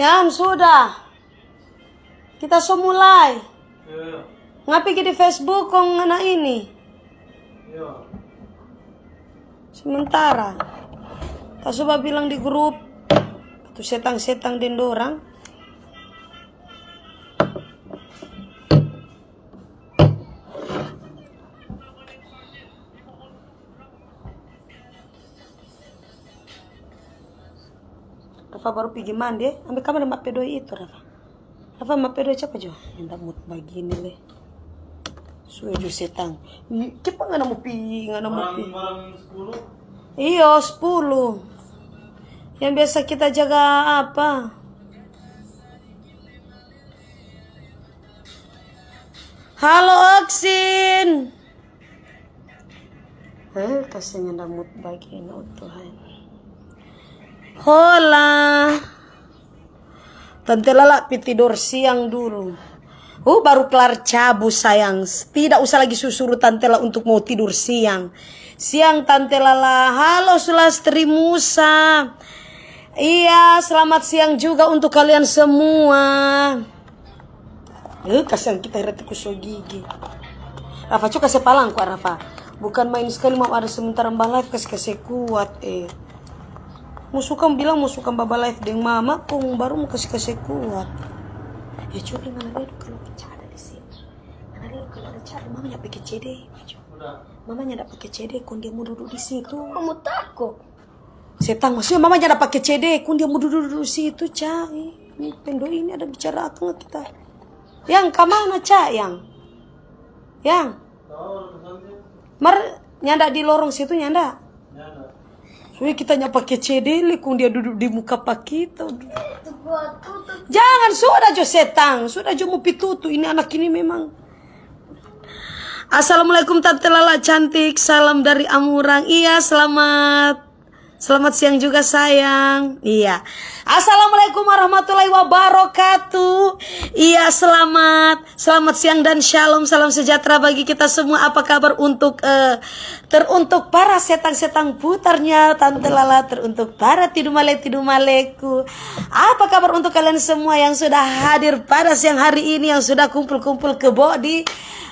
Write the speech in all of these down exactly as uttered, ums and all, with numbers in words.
Yan, sudah. Kita so mulai. Iya. Ngapa pi di Facebook kong ngana ini? Iya. Sementara. Ta so babilang di grup. Tu setang-setang deng dorang. Rafa baru pigi mandi, eh. Ambe kamar mape doi itu, Rafa. Rafa mape doi capa jo? Nda mood bagini le. Suwe jo setang. Ih, kiapa ngana mo pi, ngana mo pi. Iyo, sepuluh. Yang biasa kita jaga apa? Halo, Oksin. Eh, kasiang nyanda mood bagini, oh Tuhan. Hola. Tante Lala pi tidor siang dulu. Uh, baru klar cabu, sayang. Tidak usah lagi susuru Tante Lala untuk mau tidur siang. Siang, Tante Lala. Halo, Sulastri Musa. Iya, selamat siang juga untuk kalian semua. Eh, kasiang kita Herati kuso gigi. Rafa, coba kase palang kwa, Rafa. Bukan main sekali mau ada sementara ba live, kase-kase kuat, eh. Mo suka bilang mo suka ba live deng mama, kong baru mo kase-kase kuat. Ya, coba ngana lia dong kalau ada di sini. Ngana lia dong kalau ada cewek, mama nyanda pake C D. Mama nyanda pake C D, kong dia mo dudu di situ. Mama mo tako. Setang, maksudnya mama nyanda pake C D, kong dia mo dudu-dudu situ, Ca. Ini pendo ini ada bicara akang kita. Yang, ka mana, Ca, yang? Yang? Mar, nyanda di lorong situ, nyanda? Soalnya kita nyanda pake C D le, kong dia dudu di muka pa kita. Jangan, sudah jo setang, sudah jo mo pi tutu. Ini anak ini memang. Assalamualaikum Tante Lala cantik, salam dari Amurang. Iya, selamat. Selamat siang juga, sayang. Iya. Assalamualaikum warahmatullahi wabarakatuh. Iya, selamat. Selamat siang dan shalom. Salam sejahtera bagi kita semua. Apa kabar untuk, eh, teruntuk para setang-setang putarnya Tante Lala, teruntuk para tidumale-tidumaleku. Apa kabar untuk kalian semua yang sudah hadir pada siang hari ini, yang sudah kumpul-kumpul kebo di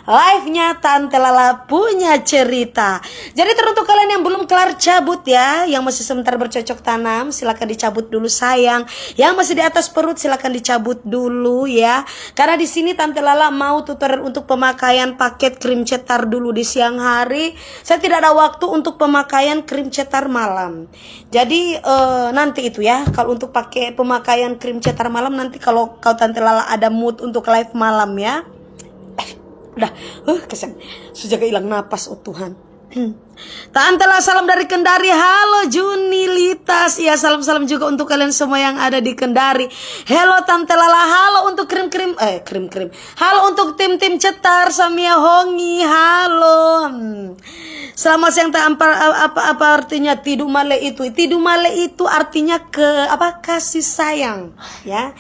live-nya Tante Lala punya cerita. Jadi, teruntuk kalian yang belum kelar cabut ya, yang masih sementara bercocok tanam, silakan dicabut dulu, sayang. Yang masih di atas perut, silakan dicabut dulu ya. Karena di sini Tante Lala mau tutorial untuk pemakaian paket krim cetar dulu di siang hari. Saya tidak ada waktu untuk pemakaian krim cetar malam. Jadi, eh, nanti itu ya, kalau untuk pakai pemakaian krim cetar malam, nanti kalau kau Tante Lala ada mood untuk live malam ya. Udah, uh, kasiang. Su jaga ilang napas, oh Tuhan. Tante Lala, salam dari Kendari. Halo, Junilitas. Ya, salam-salam juga untuk kalian semua yang ada di Kendari. Halo, Tante Lala. Halo untuk krim-krim, eh, krim-krim. Halo untuk tim-tim cetar, Samia Hongi. Halo. Hmm. Selamat siang, ta-, apa, apa, apa artinya tidumale itu? Tidumale itu artinya ke, apa, kasih sayang, ya.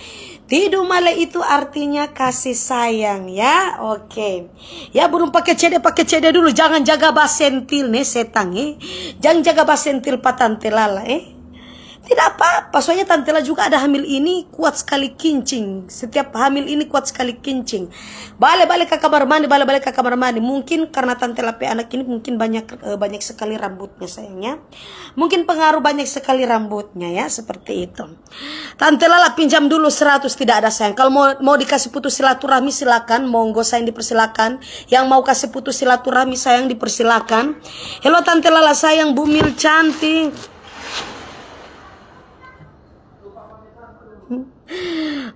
Tidumale itu artinya kasih sayang, ya. Oke. Ya, belum pake C D, pake C D dulu. Jangan jaga basentil ne, setang, eh. Jangan jaga basentil pa Tante Lala, eh. Tidak apa-apa, soalnya Tante Lala juga ada hamil ini kuat sekali kincing. Setiap hamil ini kuat sekali kincing. Bale-bale ka kamar mandi, bale-bale ka kamar mandi. Mungkin karena Tante Lala pe anak ini mungkin banyak, eh, banyak sekali rambutnya, sayangnya. Mungkin pengaruh banyak sekali rambutnya, ya, seperti itu. Tante Lala pinjam dulu seratus, tidak ada, sayang. Kalau mau, mau dikasih putus silaturahmi, silakan. Monggo, sayang, dipersilakan. Yang mau kasih putus silaturahmi, sayang, dipersilakan. Halo, Tante Lala, sayang, Bumil cantik.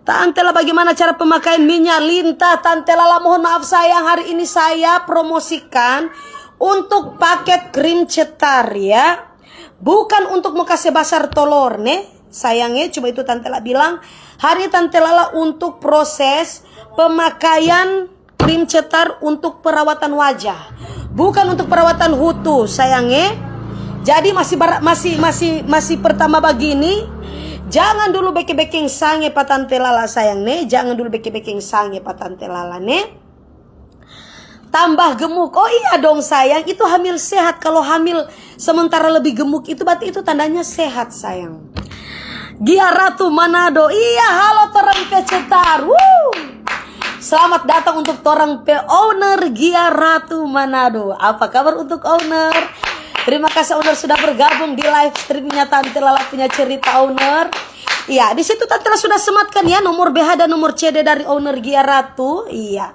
Tante Lala, bagaimana cara pemakaian minyak lintah? Tante Lala, mohon maaf, sayang, hari ini saya promosikan untuk paket krim cetar, ya. Bukan untuk mo kase basar tolor, ne. Sayang, ya, cuma itu Tante Lala bilang. Hari Tante Lala untuk proses pemakaian krim cetar untuk perawatan wajah, bukan untuk perawatan hutu, sayang, eh. Jadi masih bar-, masih, masih, masih pertama bagini, jangan dulu beke-bekeng sange pa Tante Lala, sayang, ne. Jangan dulu beke-bekeng sange pa Tante Lala, ne. Tambah gemuk. Oh iya dong, sayang, itu hamil sehat. Kalau hamil sementara lebih gemuk itu berarti itu tandanya sehat, sayang. Gia Ratu Manado. Iya, halo torang pe cetar. Wuh. Selamat datang untuk torang pe owner Gia Ratu Manado. Apa kabar untuk owner? Terima kasih owner sudah bergabung di live streamnya Tante Lala punya cerita owner. Iya, di situ Tante Lala sudah sematkan ya nomor B H dan nomor C D dari owner Gia Ratu. Iya.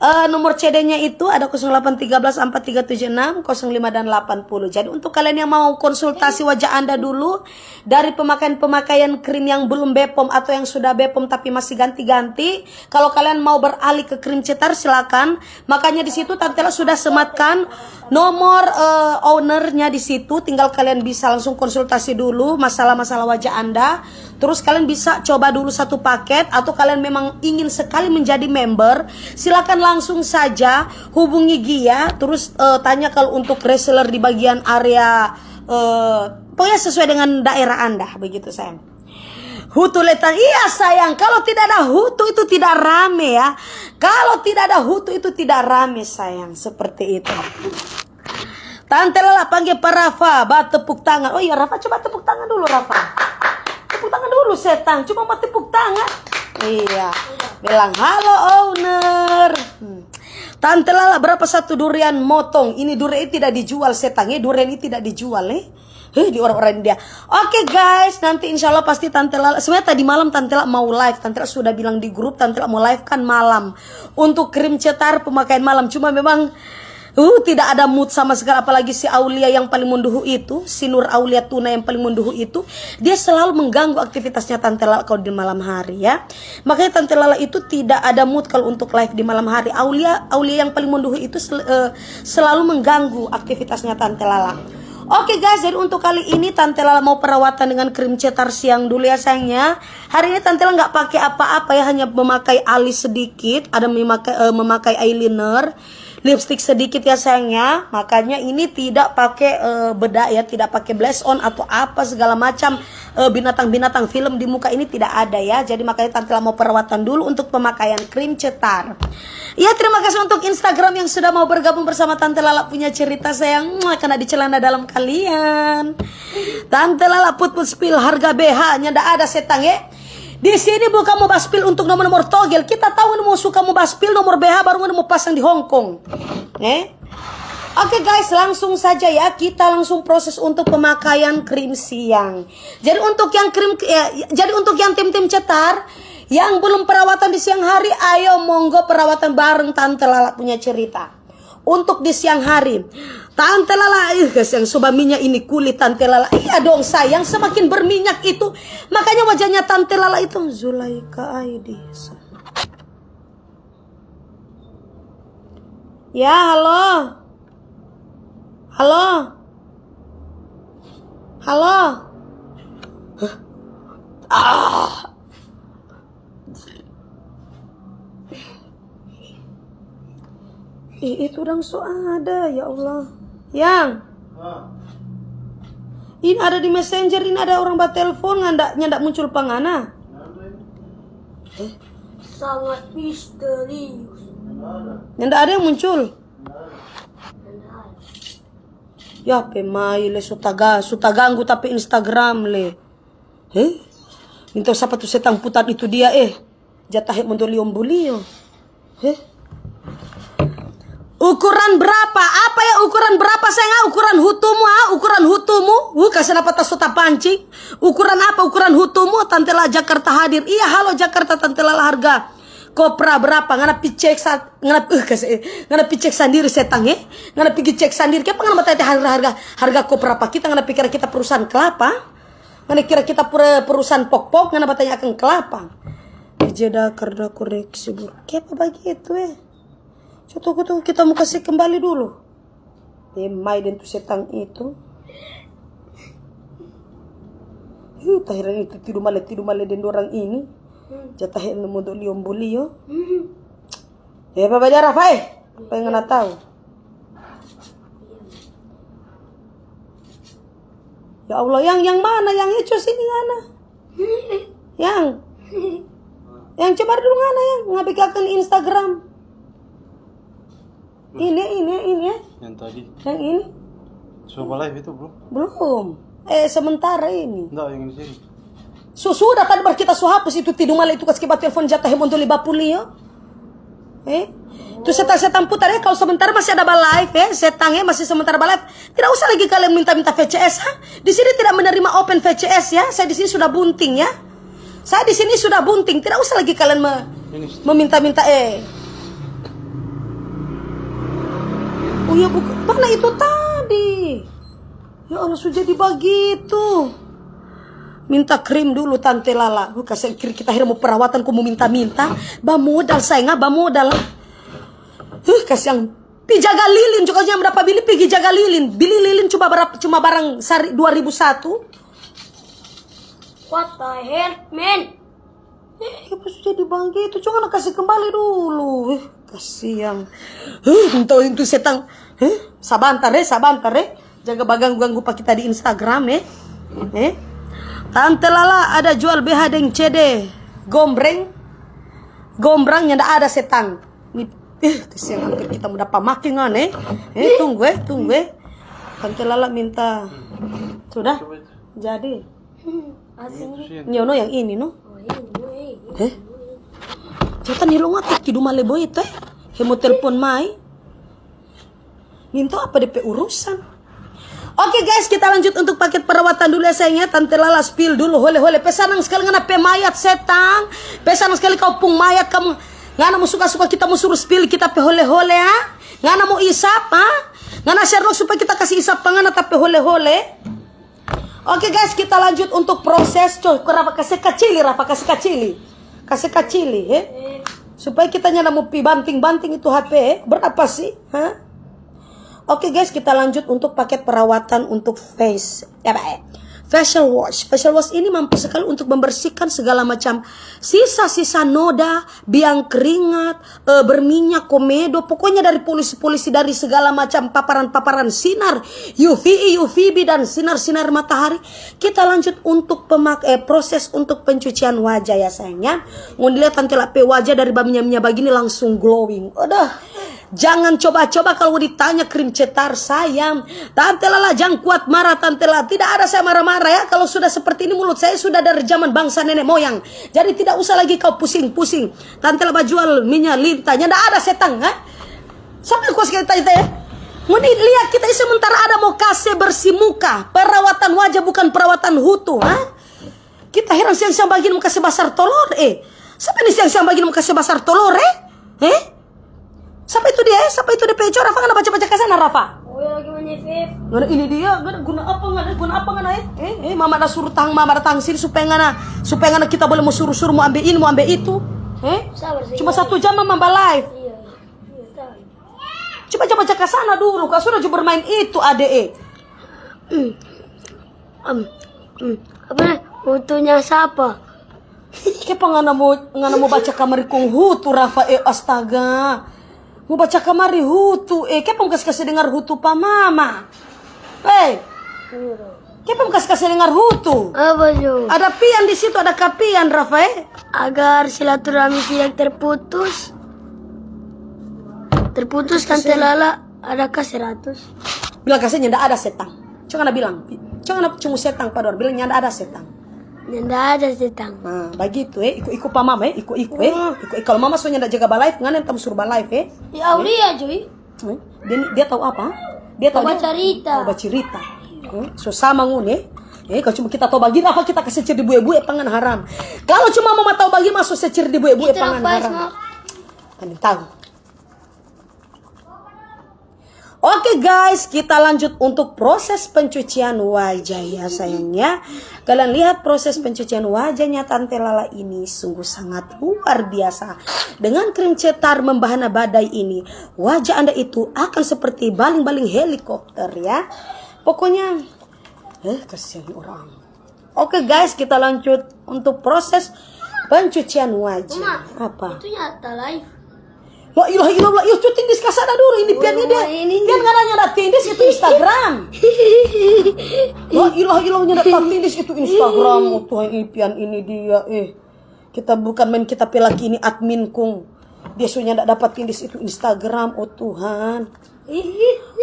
Eh, nomor C D-nya itu ada kosong delapan tiga belas empat tiga tujuh enam kosong lima dan delapan puluh. Jadi untuk kalian yang mau konsultasi wajah Anda dulu, dari pemakaian-pemakaian krim yang belum Bepom atau yang sudah Bepom tapi masih ganti-ganti, kalau kalian mau beralih ke krim cetar, silakan. Makanya di situ Tante Lala sudah sematkan nomor, eh, ownernya di situ. Tinggal kalian bisa langsung konsultasi dulu masalah-masalah wajah Anda. Terus kalian bisa coba dulu satu paket, atau kalian memang ingin sekali menjadi member, silakan langsung saja hubungi Gia. Terus, eh, tanya kalau untuk reseller di bagian area, eh, pokoknya sesuai dengan daerah Anda, begitu sayang. Hutu letan, iya sayang, kalau tidak ada hutu itu tidak rame ya. Kalau tidak ada hutu itu tidak rame sayang, seperti itu. Tante Lala pangge pa Rafa, ba tepuk tangan. Oh iya, Rafa, coba tepuk tangan dulu, Rafa. Tepuk tangan dulu, setang. Cuma mau tepuk tangan. Iya. Bilang, "Halo, owner." Hmm. Tante Lala, berapa satu durian motong? Ini durian ini tidak dijual, setang. Eh, durian ini tidak dijual, eh. Heh, di orang-orang India. Oke, guys, nanti insya Allah pasti Tante Lala. Sebenarnya tadi malam Tante Lala mau live. Tante Lala sudah bilang di grup, Tante Lala mau live kan malam. Untuk krim cetar pemakaian malam. Cuma memang, uh, tidak ada mood sama sekali. Apalagi si Aulia yang paling munduhu itu, si Nur Aulia Tuna yang paling munduhu itu, dia selalu mengganggu aktivitasnya Tante Lala kalau di malam hari ya. Makanya Tante Lala itu tidak ada mood kalau untuk live di malam hari. Aulia, Aulia yang paling munduhu itu sel- eh, selalu mengganggu aktivitasnya Tante Lala. Oke guys, jadi untuk kali ini Tante Lala mau perawatan dengan krim cetar siang dulu ya sayangnya. Hari ini Tante Lala nggak pakai apa-apa ya, hanya memakai alis sedikit, ada memakai, eh, memakai eyeliner, lipstick sedikit ya sayangnya. Makanya ini tidak pakai, eh, bedak ya, tidak pakai blush on atau apa segala macam, eh, binatang-binatang film di muka ini tidak ada ya. Jadi makanya Tante Lala mau perawatan dulu untuk pemakaian krim cetar. Ya, terima kasih untuk Instagram yang sudah mau bergabung bersama Tante Lala punya cerita sayang. Mua, kena di celana dalam kalian. Tante Lala put-put spill harga B H-nya ndak ada setang, eh. Di sini bukan mau baspil untuk nomor-nomor togel. Kita tahu ngoni mau suka mau baspil nomor B H baru ngoni mau pasang di Hong Kong. Eh? Oke guys, langsung saja ya, kita langsung proses untuk pemakaian krim siang. Jadi untuk yang krim, ya, jadi untuk yang tim-tim cetar yang belum perawatan di siang hari, ayo monggo perawatan bareng Tante Lala punya cerita. Untuk di siang hari, Tante Lala, ih, kasiang, so baminyak ini kulit Tante Lala. Iya dong sayang, semakin berminyak itu, makanya wajahnya Tante Lala itu Zulaika Aidis. Ya, halo. Halo. Halo. Hah? Ah. Ih, itu orang so ada, ya Allah. Yang. Ah. Ini ada di Messenger, ini ada orang batelfon, nyanda, nyanda muncul pa ngana. Sangat misterius. Nyanda ada yang muncul. Ya, pe mai le, su taga-, su taganggu tapi Instagram le. Heh? Minta sapa tu setang putar itu dia, eh. Jatahe mondo liom bulio. Heh? Ukuran berapa? Apa ya ukuran berapa, sayang? Ah, ukuran hutumu, ah? Ukuran hutumu? Uh, kase napa ta so ta pancing? Ukuran apa? Ukuran hutumu? Tante Lala Jakarta hadir. Iya, halo Jakarta, Tante Lala harga kopra berapa? Ngana pi cek sa-, ngana, uh, kase, eh, ngana pi cek sandiri setang, eh? Ngana pigi cek sandiri. Kiapa ngana batanya harga, harga, harga kopra pa kita? Ngana pikir kita perusahaan kelapa? Ngana kira kita pura-, perusahaan pokpok, ngana batanya akang kelapa. Jeda karena koreksi buruk. Kiapa bagitu, eh? Coba tunggu, tunggu, kita mau kasih kembali dulu. Demai deng tu setang itu. Ih, taheran itu tidu male, tidu male deng dorang ini. Jatahe mondo liom bulio. Ya, apa bajarah, Fai? Apa yang ngana tahu? Ya Allah, yang, yang mana? Yang eco sini ngana? Yang. Yang cemar dulu ngana, yang. Ngana bikin akun Instagram. Ini, ini, ini, ya. Yang tadi. Yang ini. Coba live itu, bro. Belum. Eh, sementara ini. Enggak, yang di sini. So, sudah tadi baru kita so hapus itu tidung male itu kas ke ba telepon jata hemon doli bapuli yo. Eh? Tu setang-setang putar ya, kalau sementara masih ada ba live ya, setang ya masih sementara ba live. Tidak usah lagi kalian minta-minta V C S ha. Di sini tidak menerima open V C S ya. Saya di sini sudah bunting ya. Saya di sini sudah bunting, tidak usah lagi kalian me- meminta-minta eh. Oh ya bukan, mana itu tadi? Ya Allah, sudah jadi bagitu. Minta krim dulu, Tante Lala. Huh, kasiang krim kita akhirnya mo perawatan, ko mo minta-minta. Ba modal, sayang, ah, ba modal. Huh, kasiang. Pi jaga lilin juga, nyanda dapa bili, pigi jaga lilin. Bili lilin cuma barap-, cuma barang sari dua ribu satu. What the hell, man? Eh, apa sudah dibagi itu? Cuma na kasi kembali dulu. Eh, kasiang. Huh, entah itu setang. Huh, sabantar, eh, sabantar, eh. Jaga baganggu-ganggu pa kita di Instagram, eh. Eh. Tante Lala ada jual B H deng C D. Gombreng. Gombrang nyanda ada setang. Ni, eh, kasiang, hampir kita mo dapa makingan, eh. Eh, tunggu, eh, tunggu, eh. Tante Lala minta. Sudah? Jadi. Aslinya. Nyono yang ini, no? Oh, ini, ini. Eh? Jatan ni lo ngatak tidu male boy, teh. Hemo telepon mai. Minta apa depe urusan? Oke guys, kita lanjut untuk paket perawatan dulu ya sayang ya. Tante Lala spill dulu, hole-hole. Pe sanang sekali ngana pe mayat setang. Pe sanang sekali kau pung mayat kamu. Ngana mo suka-suka kita mo suruh spill kita pe hole-hole ya. Ngana mo isap ha? Ngana share lo supaya kita kasih isap pa ngana ta pe hole-hole. Oke guys, kita lanjut untuk proses. Coy, ko Rafa kase kacili, Rafa kase kacili. Kase kacili, eh. Supaya kita nyanda mo pi banting-banting itu H P, eh. Berapa sih? Hah? Oke guys, kita lanjut untuk paket perawatan untuk face. Apa, eh? Facial wash. Facial wash ini mampu sekali untuk membersihkan segala macam sisa-sisa noda, biang keringat, eh, berminyak, komedo, pokoknya dari polusi-polusi, dari segala macam paparan-paparan sinar U V, U V B, dan sinar-sinar matahari. Kita lanjut untuk pemak-, eh, proses untuk pencucian wajah ya sayang ya. Ngoni lihat Tante Lala pe wajah dari baminya-minya bagini langsung glowing. Aduh. Jangan coba-coba kalau ditanya krim cetar, sayang. Tante Lala, jang kuat marah, Tante Lala. Tidak ada saya marah-marah ya. Kalau sudah seperti ini, mulut saya sudah dari zaman bangsa nenek moyang. Jadi tidak usah lagi kau pusing-pusing. Tante Lala bajual minyak lintanya, ndak ada setang, ha? Sampai kuas kita itu ya. Ngoni lihat kita ini sementara ada mau kase bersih muka. Perawatan wajah bukan perawatan hutu, ha? Kita heran siang-siang bagini mo kase basar tolor, eh. Sapa ni siang-siang bagini mo kase basar tolor, eh? Eh? Sapa itu dia, eh? Sapa itu dia pe cowok, Rafa? Ngana baca-baca ka sana, Rafa? Oh, ya, lagi main F F. Ngana ini dia, ngana guna apa, ngana guna apa, ngana, eh? Eh, eh, mama da suruh tahang, mama da tahang sini supaya ngana, supaya ngana kita boleh mo suruh-suruh, mo ambe ini, mo ambe itu. Eh? Sabar, cuma satu jam mama ba live. Iya, iya. Iya, sabar. Coba, coba cak ka sana dulu, kau sudah jo bermain itu, ade, eh. Hmm. Em, hmm. Apa, hutunya sapa? Kiapa ngana mo, ngana mo baca kamari kong hutu, Rafa, eh, astaga. Mo baca kamari hutu, eh, kiapa mo kas-, kasi dengar hutu pa mama? Hei. Kiapa mo kas-, kasi dengar hutu? Apa jo? Ada pian di situ, ada kapian, Rafa, eh? Agar silaturahmi tidak terputus. Terputus, Tante Lala, ada ka seratus? Bilang kase nyanda ada setang. Cuma na bilang, cuma na cungu setang pa dor, bilang nyanda ada setang. Nyanda ada setang. Nah, bagitu, eh, iko-iko pa mama, eh, iko-iko, eh. Iko-iko. Kalau mama so nyanda jaga ba live, ngana yang tamu suruh ba live, eh. Ya, Aulia, Joy. Eh, dia, dia tahu apa? Dia tahu, dia bacarita. Tahu bacarita. Eh, so sama ngoni, eh. Eh, kalau cuma kita tahu bagi apa kita kasih ceri bue-bue, pangan haram. Kalau cuma mama tahu bagi masuk seceri di bue-bue, pangan haram. Kami tahu. Oke guys, kita lanjut untuk proses pencucian wajah ya sayangnya. Kalian lihat proses pencucian wajahnya Tante Lala ini sungguh sangat luar biasa. Dengan krim cetar membahana badai ini, wajah Anda itu akan seperti baling-baling helikopter ya. Pokoknya, eh kasihan orang. Oke guys, kita lanjut untuk proses pencucian wajah. Apa? Itu nyata live. La ilaha illallah, iyo, tu tindis ka sana dulu, ini pian ini dia. Pian ngana nyanda tindis itu Instagram. La ilaha illallah, nyanda tindis itu Instagram. Oh Tuhan, ini pian ini dia, eh. Kita bukan main, kita pe laki ini admin kong. Dia sudah nyanda dapat tindis itu Instagram, oh Tuhan.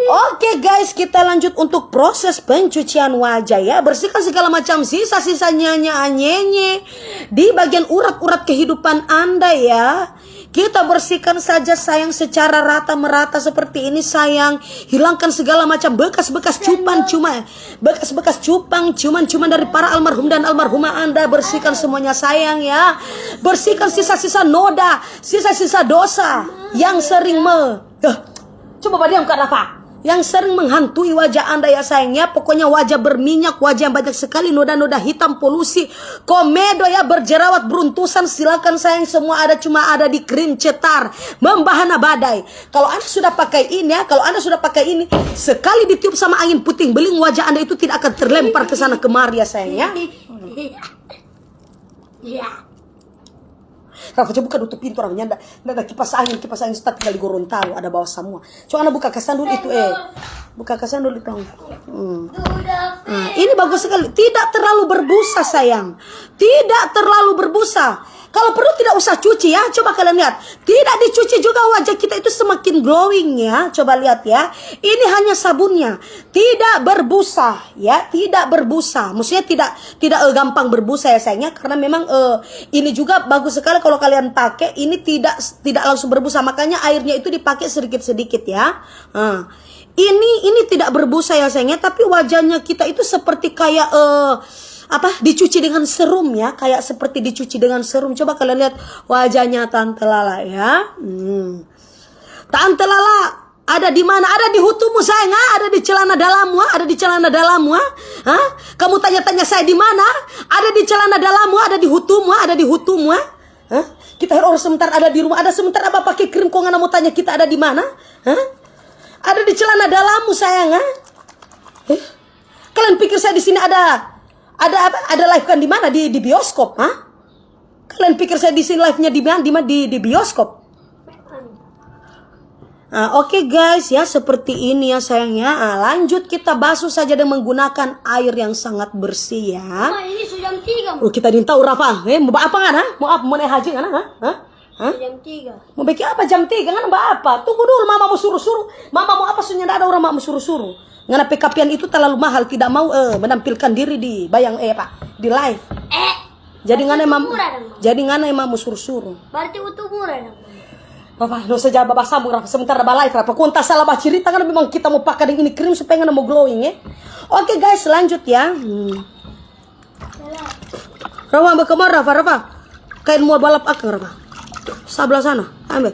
Oke guys, kita lanjut untuk proses pencucian wajah ya. Bersihkan segala macam sisa-sisa nyenye anyenye di bagian urat-urat kehidupan Anda ya. Kita bersihkan saja sayang secara rata merata seperti ini sayang. Hilangkan segala macam bekas-bekas cupan cuma bekas-bekas cupang cuman cuman dari para almarhum dan almarhumah Anda. Bersihkan semuanya sayang ya. Bersihkan sisa-sisa noda, sisa-sisa dosa yang sering me. Duh. Coba badiam Kak Rafa. Yang sering menghantui wajah Anda ya sayang ya. Pokoknya wajah berminyak, wajah yang banyak sekali noda-noda hitam, polusi, komedo ya, berjerawat, beruntusan. Silakan sayang, semua ada, cuma ada di krim cetar membahana badai. Kalau Anda sudah pakai ini ya, kalau Anda sudah pakai ini, sekali ditiup sama angin puting beliung, wajah Anda itu tidak akan terlempar ke sana kemari ya sayang ya. Iya. Rafa, coba buka tutup pintu, orang nyanda, nda ada kipas angin, kipas angin start tinggal di Gorontalo, ada bawa semua. Coba ana buka kasan dulu itu, eh. Buka kasan dulu itu. Hmm. Nah, ini bagus sekali. Tidak terlalu berbusa, sayang. Tidak terlalu berbusa. Kalau perlu tidak usah cuci ya. Coba kalian lihat. Tidak dicuci juga wajah kita itu semakin glowing ya. Coba lihat ya. Ini hanya sabunnya. Tidak berbusa ya, tidak berbusa. Maksudnya tidak tidak eh, gampang berbusa ya sayangnya, karena memang eh, ini juga bagus sekali kalau kalian pakai. Ini tidak tidak langsung berbusa, makanya airnya itu dipakai sedikit-sedikit ya. Nah, ini ini tidak berbusa ya sayangnya, tapi wajahnya kita itu seperti kayak eh, apa dicuci dengan serum ya, kayak seperti dicuci dengan serum. Coba kalian lihat wajahnya Tante Lala ya. Hmm. Tante Lala, ada di mana? Ada di hutumu sayang, ah? Ada di celana dalammu, ah? Ada di celana dalammu, ah? Hah? Kamu tanya-tanya saya di mana? Ada di celana dalammu, ada di hutumu, ah? Ada di hutumu, ah? Hah? Kita orang sementara ada di rumah, ada sementara apa pakai krim kok ngana mau tanya kita ada di mana? Hah? Ada di celana dalammu sayang, ah? Eh? Kalian pikir saya di sini ada ada apa? Ada live kan di mana? Di di bioskop, ah? Kalian pikir saya di sini live-nya di mana? Di mana? Di di bioskop. Ah, oke guys ya, seperti ini ya sayangnya. Ah, lanjut kita basuh saja dengan menggunakan air yang sangat bersih ya. Ma, ini su jam tiga, Ma. Oh, kita didin tau Rafa. Eh, mo ba apa ngana? Mo apa? Mo nae haji ngana? Hah? Hah? Hah? Su jam tiga. Mo bikin apa jam tiga? Ngana ba apa? Tunggu dulu, mama mo suru-suru. Mama mo apa? Su nyanda ada orang mama mo suru-suru. Ngana pe kapian itu terlalu mahal, tidak mau eh, menampilkan diri di bayang eh apa? Di live. Eh. Jadi ngana emang, jadi ngana emang mo suru-suru. Berarti utu murah dong. Rafa, no saja babasambung Rafa, sementara ba live Rafa. Kong ta salah bacirita ngana memang kita mo paka deng ini krim supaya ngana mo glowing ya. Oke guys, lanjut ya. Hmm. Rafa, ambe kamar Rafa, Rafa. Kain mua balap akang Rafa. Sabla sana, ambe.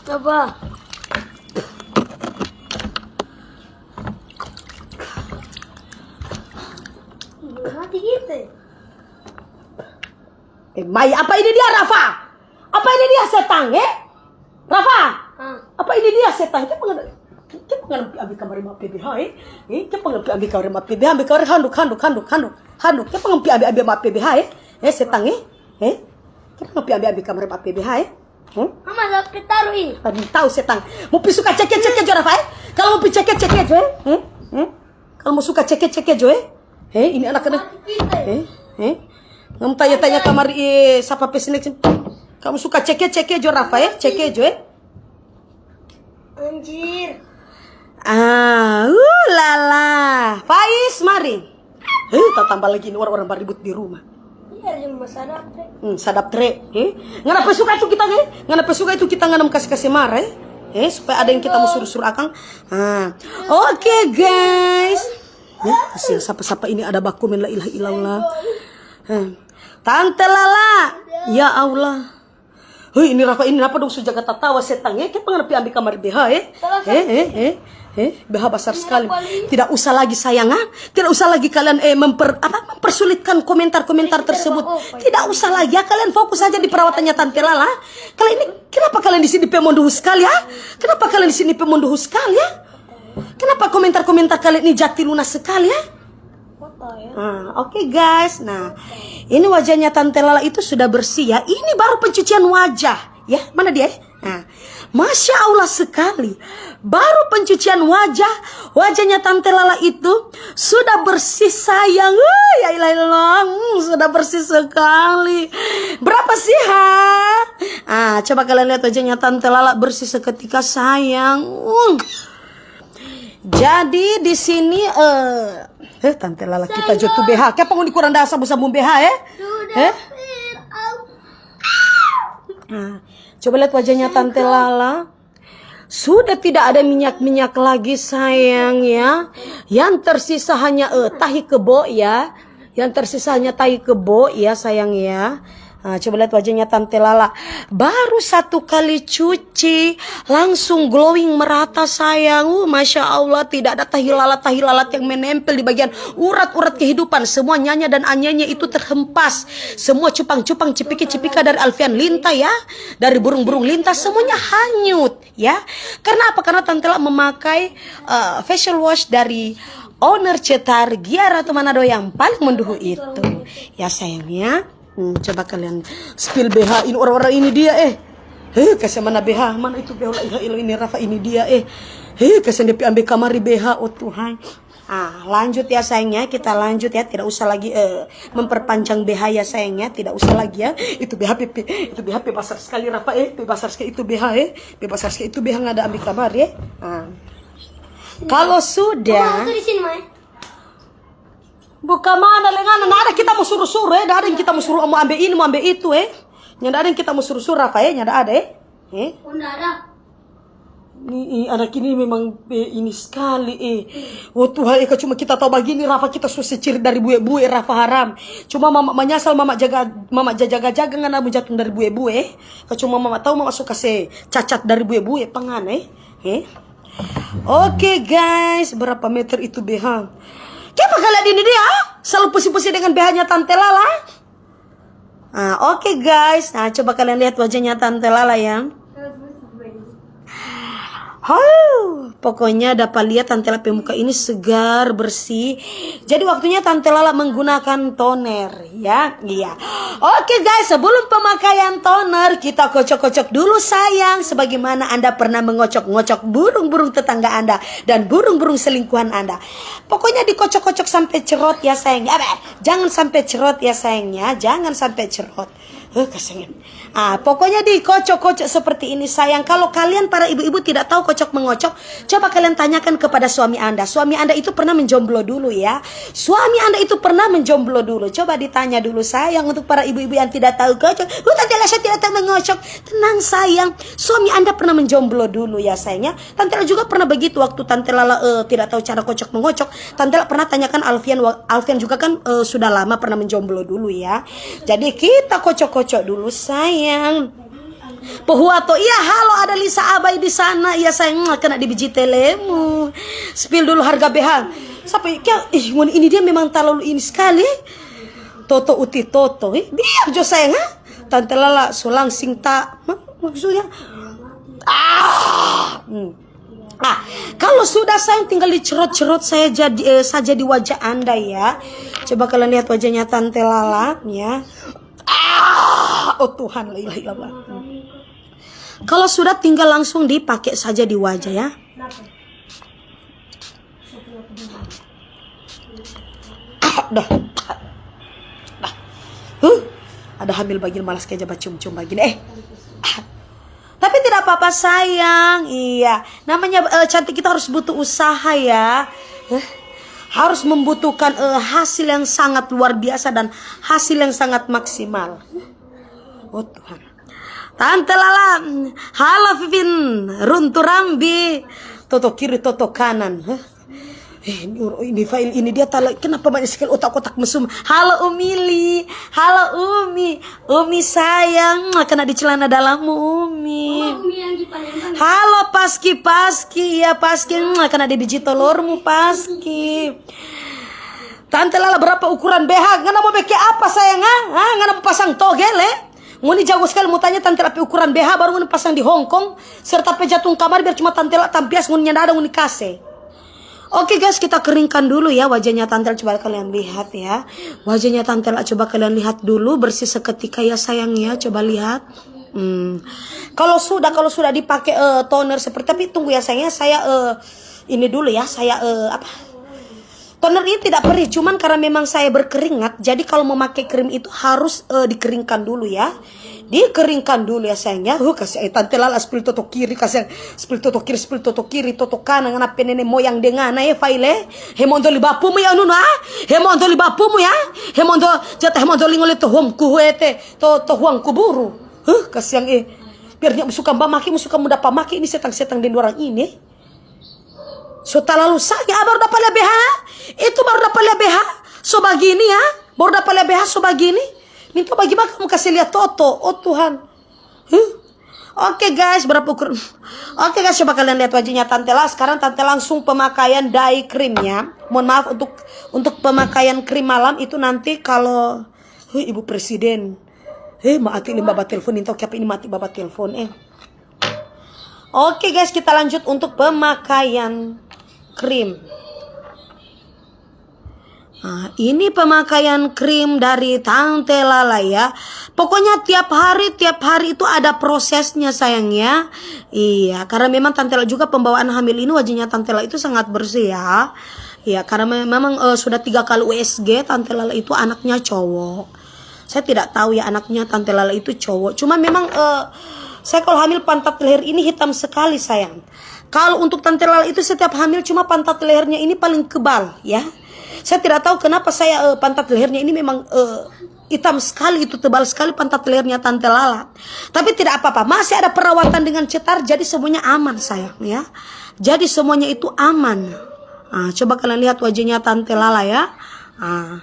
Apa? Mati kita. Eh, mai, apa ini dia, Rafa? Apa ini dia, setang, eh? Rafa, apa ini dia, setang? Kiapa ngana, kiapa ngana pi ambe kamari ma P B H, eh? Eh, kiapa ngana pi ambe kamari ma P B H, ambe kamari handuk, handuk, handuk, handuk, handuk. Kiapa ngana pi ambe, ambe ma P B H, eh? Eh, setang, eh? Eh? Kiapa ngana pi ambe, ambe kamari ma P B H, eh? Hmm? Mama, sampe taru ini. Tadi tau setang. Mo pi suka ceke-ceke jo, Rafa, eh? Kalau mo pi ceke-ceke jo, eh? Hmm? Hmm? Kalau mo suka ceke-ceke jo, eh? Eh, ini anak kena. Eh? Eh? Ngam tanya-tanya kamari, eh, sapa pe snack sini? Kamu suka ceke-ceke jo, Rafa, eh? Ceke jo, eh? Anjir. Ah, uh, lala. Faiz, mari. Eh, tatamba lagi ini orang-orang baribut di rumah. Iya, yang mah sadap, Tre. Hmm, sadap, Tre. Eh? Ngana pe suka itu kita, eh? Ngana pe suka itu kita ngana mo kase-kase mara, eh? Eh, supaya ada yang kita mo suru-suru akang. Ah. Oke, guys. Ya, kasihan sapa-sapa ini ada bakomen la ilaha illallah. Eh. Tante Lala. Ya Allah. Hei, ini Rafa, ini napa dong su jaga tatawa setang, eh? Kiapa ngana pi ambe kamari B H, eh? Eh, eh, eh, eh, B H basar sekali. Tidak usah lagi sayang, ah. Tidak usah lagi kalian, eh, memper-, apa, mempersulitkan komentar-komentar tersebut. Tidak usah lagi, ya. Kalian fokus saja di perawatannya Tante Lala. Kalian ini, kenapa kalian di sini pe monduhu sekali, ah? Kenapa kalian di sini pe monduhu sekali, ah? Kenapa komentar-komentar kalian ini jati lunas sekali, ah? Foto, ya. Ah, oke, guys. Nah, ini wajahnya Tante Lala itu sudah bersih, ya. Ini baru pencucian wajah, ya. Mana dia, eh? Nah, Masya Allah sekali. Baru pencucian wajah, wajahnya Tante Lala itu sudah bersih, sayang. Wuh, ya ilah, ilah, hmm, sudah bersih sekali. Berapa sih, ha? Ah, coba kalian lihat wajahnya Tante Lala bersih seketika, sayang. Hmm. Jadi di sini, eh, eh, Tante Lala, kita jo tu B H. Kiapa ngoni kurang da sabu-sabu B H, eh? Eh? Nah, coba lihat wajahnya Tante Lala. Sudah tidak ada minyak-minyak lagi, sayang, ya. Yang tersisa hanya, eh, tahi kebo, ya. Yang tersisa hanya tahi kebo, ya, sayang, ya. Nah, coba lihat wajahnya Tante Lala. Baru satu kali cuci, langsung glowing merata, sayang. Uh, Masya Allah, tidak ada tahi lalat-tahi lalat yang menempel di bagian urat-urat kehidupan. Semua nyanya dan anyanya itu terhempas. Semua cupang-cupang, cipika-cipika dari Alfian Linta, ya. Dari burung-burung Linta, semuanya hanyut, ya. Karena apa? Karena Tante Lala memakai, eh, facial wash dari owner Cetar, Gia Ratu Manado yang paling menduhu itu. Ya, sayang, ya. Hmm, coba kalian spill B H ini, orang-orang ini dia, eh. Heh, kasihan, mana B H? Mana itu B H? La ilaha illallah, ini Rafa, ini dia, eh. Heh, kasihan, dia pi ambe kamari B H, oh Tuhan. Ah, lanjut ya, sayang, ya, kita lanjut ya, tidak usah lagi, eh, memperpanjang B H ya, sayang, ya, tidak usah lagi ya. Itu B H pe, itu B H pe basar sekali, Rafa, eh, pe basar sekali itu B H, eh, pe basar sekali itu B H, nggak ada ambil kamari, eh. Ah. Kalau sudah, Mama, itu di sini, Mai. Buka mana, lengana? Nda ada kita mo suru-suru, eh. Nda ada yang kita mo suru, mo ambe ini, mo ambe itu, eh. Nyanda ada yang kita mo suru-suru, Rafa, eh. Nyanda ada, eh. Eh. Oh, nda ada. Ni, i, anak ini memang, eh, ini skali, eh. Oh Tuhan, eh, kacuma kita tau bagini, Rafa, kita so se ciri dari bue-bue, Rafa, haram. Cuma mama manyasal, mama jaga, mama ja-, jaga-jaga ngana mo jatong dari bue-bue, eh. Kacuma mama tau, mama so kase cacat dari bue-bue pa ngana, eh. Eh. Oke, guys, berapa meter itu B H? Kiapa kalian ini dia? Selalu pusing-pusing dengan B H-nya Tante Lala. Ah, oke, guys. Nah, coba kalian lihat wajahnya Tante Lala, ya. Huh, pokoknya dapat lihat Tante Lala pe muka ini segar, bersih. Jadi waktunya Tante Lala menggunakan toner, ya. Iya. Oke, guys, sebelum pemakaian toner, kita kocok-kocok dulu, sayang, sebagaimana Anda pernah mengocok-ngocok burung-burung tetangga Anda dan burung-burung selingkuhan Anda. Pokoknya dikocok-kocok sampe cerot, ya, sayang. Apa? Jangan sampe cerot, ya, sayang, ya. Jangan sampe cerot. Eh, kasihan. Ah, pokoknya dikocok-kocok seperti ini, sayang. Kalau kalian para ibu-ibu tidak tahu kocok mengocok, coba kalian tanyakan kepada suami Anda. Suami Anda itu pernah menjomblo dulu, ya. Suami Anda itu pernah menjomblo dulu. Coba ditanya dulu, sayang, untuk para ibu-ibu yang tidak tahu kocok. "Lu, Tante Lala, saya tidak tahu mengocok." Tenang, sayang. Suami Anda pernah menjomblo dulu, ya, sayang, ya. Tante Lala juga pernah begitu waktu Tante Lala, eh, tidak tahu cara kocok mengocok. Tante Lala pernah tanyakan Alfian, wa-, Alfian juga kan, eh, sudah lama pernah menjomblo dulu, ya. Jadi kita kocok-kocok dulu, sayang. Pohuato, iya, halo, ada Lisa Abai di sana, iya, sayang, kena di biji telemu. Spill dulu harga B H. Sapa, kia, ih, ngoni ini dia memang talalu ini skali. Toto uti toto, eh, biar jo, sayang, ha? Tante Lala so langsing ta, ma-, maksudnya, ah, hmm. Ah, kalau sudah, sayang, tinggal dicerot-cerot saya jadi, eh, saja di wajah Anda, ya. Coba kalian lihat wajahnya Tante Lala, ya. Ah, oh Tuhan, la ilaha illallah. Kalau sudah, tinggal langsung dipakai saja di wajah, ya. Ah, dah. Dah. Huh, ada hamil bagini, malas kaja bacium-cium bagini. Eh. Ah. Tapi tidak apa-apa, sayang. Iya. Namanya, eh, cantik itu harus butuh usaha, ya. Eh, harus membutuhkan, eh, hasil yang sangat luar biasa dan hasil yang sangat maksimal. Oh, Tuhan. Tante Lala, halo Vivin, runtu rambi, toto kiri, toto kanan. Hah? Eh, ini, ini file ini dia tala, kenapa banyak sekali otak-otak mesum? Halo Umi Li, halo Umi, Umi sayang, kena di celana dalammu Umi. Mama, Umi yang di Palembang. Halo Paski, Paski, ya Paski, kena di biji telurmu Paski. Tante Lala, berapa ukuran B H? Ngana mau bikin apa, sayang, ha? Ha? Ngana mau pasang togel, eh? Ngoni jago sekali mau tanya Tante Lala pe ukuran B H, baru ngoni pasang di Hong Kong, serta pe jatung kamar, biar cuma Tante Lala tampias, ngoni nyanda ada ngoni kase. Oke, guys, kita keringkan dulu ya wajahnya Tante Lala, coba kalian lihat ya. Wajahnya Tante Lala, coba kalian lihat dulu, bersih seketika ya, sayang ya, coba lihat. Hmm. Kalau sudah, kalau sudah dipakai, eh, toner seperti, tapi tunggu ya sayangnya, saya, eh, ini dulu ya, saya, eh, apa? Toner ini tidak perih, cuman karena memang saya berkeringat, jadi kalau memakai krim itu harus, eh, dikeringkan dulu ya. Dikeringkan dulu ya sayangnya. Huh, kasih, eh, tante Lala spill toto kiri, kasih spill toto kiri, spill toto kiri, toto kanan, ngana pe nene moyang dengana, eh, faile. He mondo li bapumu ya nunu, ah? He mondo li bapumu ya? He mondo, jata he mondo li ngole to hom kuhuete, to, to huang kuburu. Huh, kasiang, eh. Biar dia suka mbak maki, suka muda pamaki ini setang-setang deng orang ini. So talalu sange, ah, baru dapa lia B H. Itu baru dapa lia B H. So bagini ya. Baru dapa lia B H so bagini. Minta bagi maka kamu kasih lihat toto. Oh Tuhan. Huh? Oke guys, berapa ukur? Oke guys, coba kalian lihat wajahnya Tante La. Sekarang Tante langsung pemakaian dye cream ya. Mohon maaf untuk untuk pemakaian krim malam itu nanti kalau, huh, Ibu Presiden. Eh, ma ati limba batelfon, ini tau kiapa ini mati baba telfon, eh. Oke guys, kita lanjut untuk pemakaian krim. Nah, ini pemakaian krim dari Tante Lala ya. Pokoknya tiap hari, tiap hari itu ada prosesnya sayang ya. Iya, karena memang Tante Lala juga pembawaan hamil ini wajahnya Tante Lala itu sangat bersih ya. Iya, karena me- memang eh, sudah tiga kali U S G Tante Lala itu anaknya cowok. Saya tidak tahu ya anaknya Tante Lala itu cowok. Cuma memang eh, saya kalau hamil pantat leher ini hitam sekali sayang. Kalau untuk Tante Lala itu setiap hamil cuma pantat lehernya ini paling kebal ya. Saya tidak tahu kenapa saya eh, pantat lehernya ini memang eh, hitam sekali itu, tebal sekali pantat lehernya Tante Lala. Tapi tidak apa-apa, masih ada perawatan dengan cetar, jadi semuanya aman sayang ya. Jadi semuanya itu aman. Ah, coba kalian lihat wajahnya Tante Lala ya. Ah.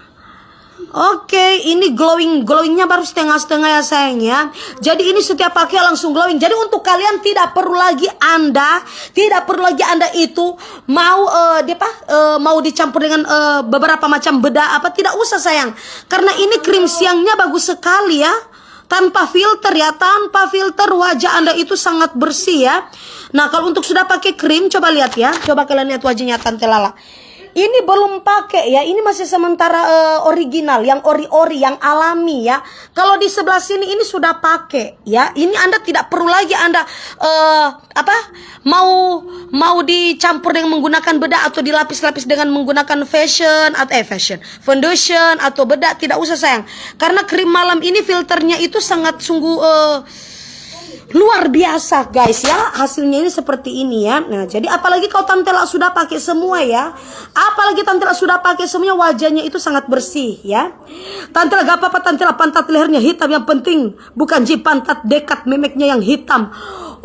Oke, ini glowing, glowingnya baru setengah-setengah ya sayang ya. Jadi ini setiap pakai langsung glowing. Jadi untuk kalian tidak perlu lagi anda, tidak perlu lagi anda itu mau eh, dia apa eh, mau dicampur dengan eh, beberapa macam bedak apa, tidak usah sayang. Karena ini krim siangnya bagus sekali ya. Tanpa filter ya, tanpa filter wajah anda itu sangat bersih ya. Nah kalau untuk sudah pakai krim, coba lihat ya, coba kalian lihat wajahnya Tante Lala. Ini belum pakai ya, ini masih sementara eh, original, yang ori-ori, yang alami ya. Kalau di sebelah sini ini sudah pakai ya. Ini anda tidak perlu lagi anda eh, apa mau mau dicampur dengan menggunakan bedak atau dilapis-lapis dengan menggunakan fashion atau eh fashion foundation atau bedak, tidak usah sayang. Karena krim malam ini filternya itu sangat sungguh eh, luar biasa guys ya, hasilnya ini seperti ini ya. Nah jadi apalagi kalau Tante La sudah pakai semua ya, apalagi Tante La sudah pakai semuanya, wajahnya itu sangat bersih ya. Tante La gak apa-apa, Tante La pantat lehernya hitam, yang penting bukan ji pantat dekat memeknya yang hitam.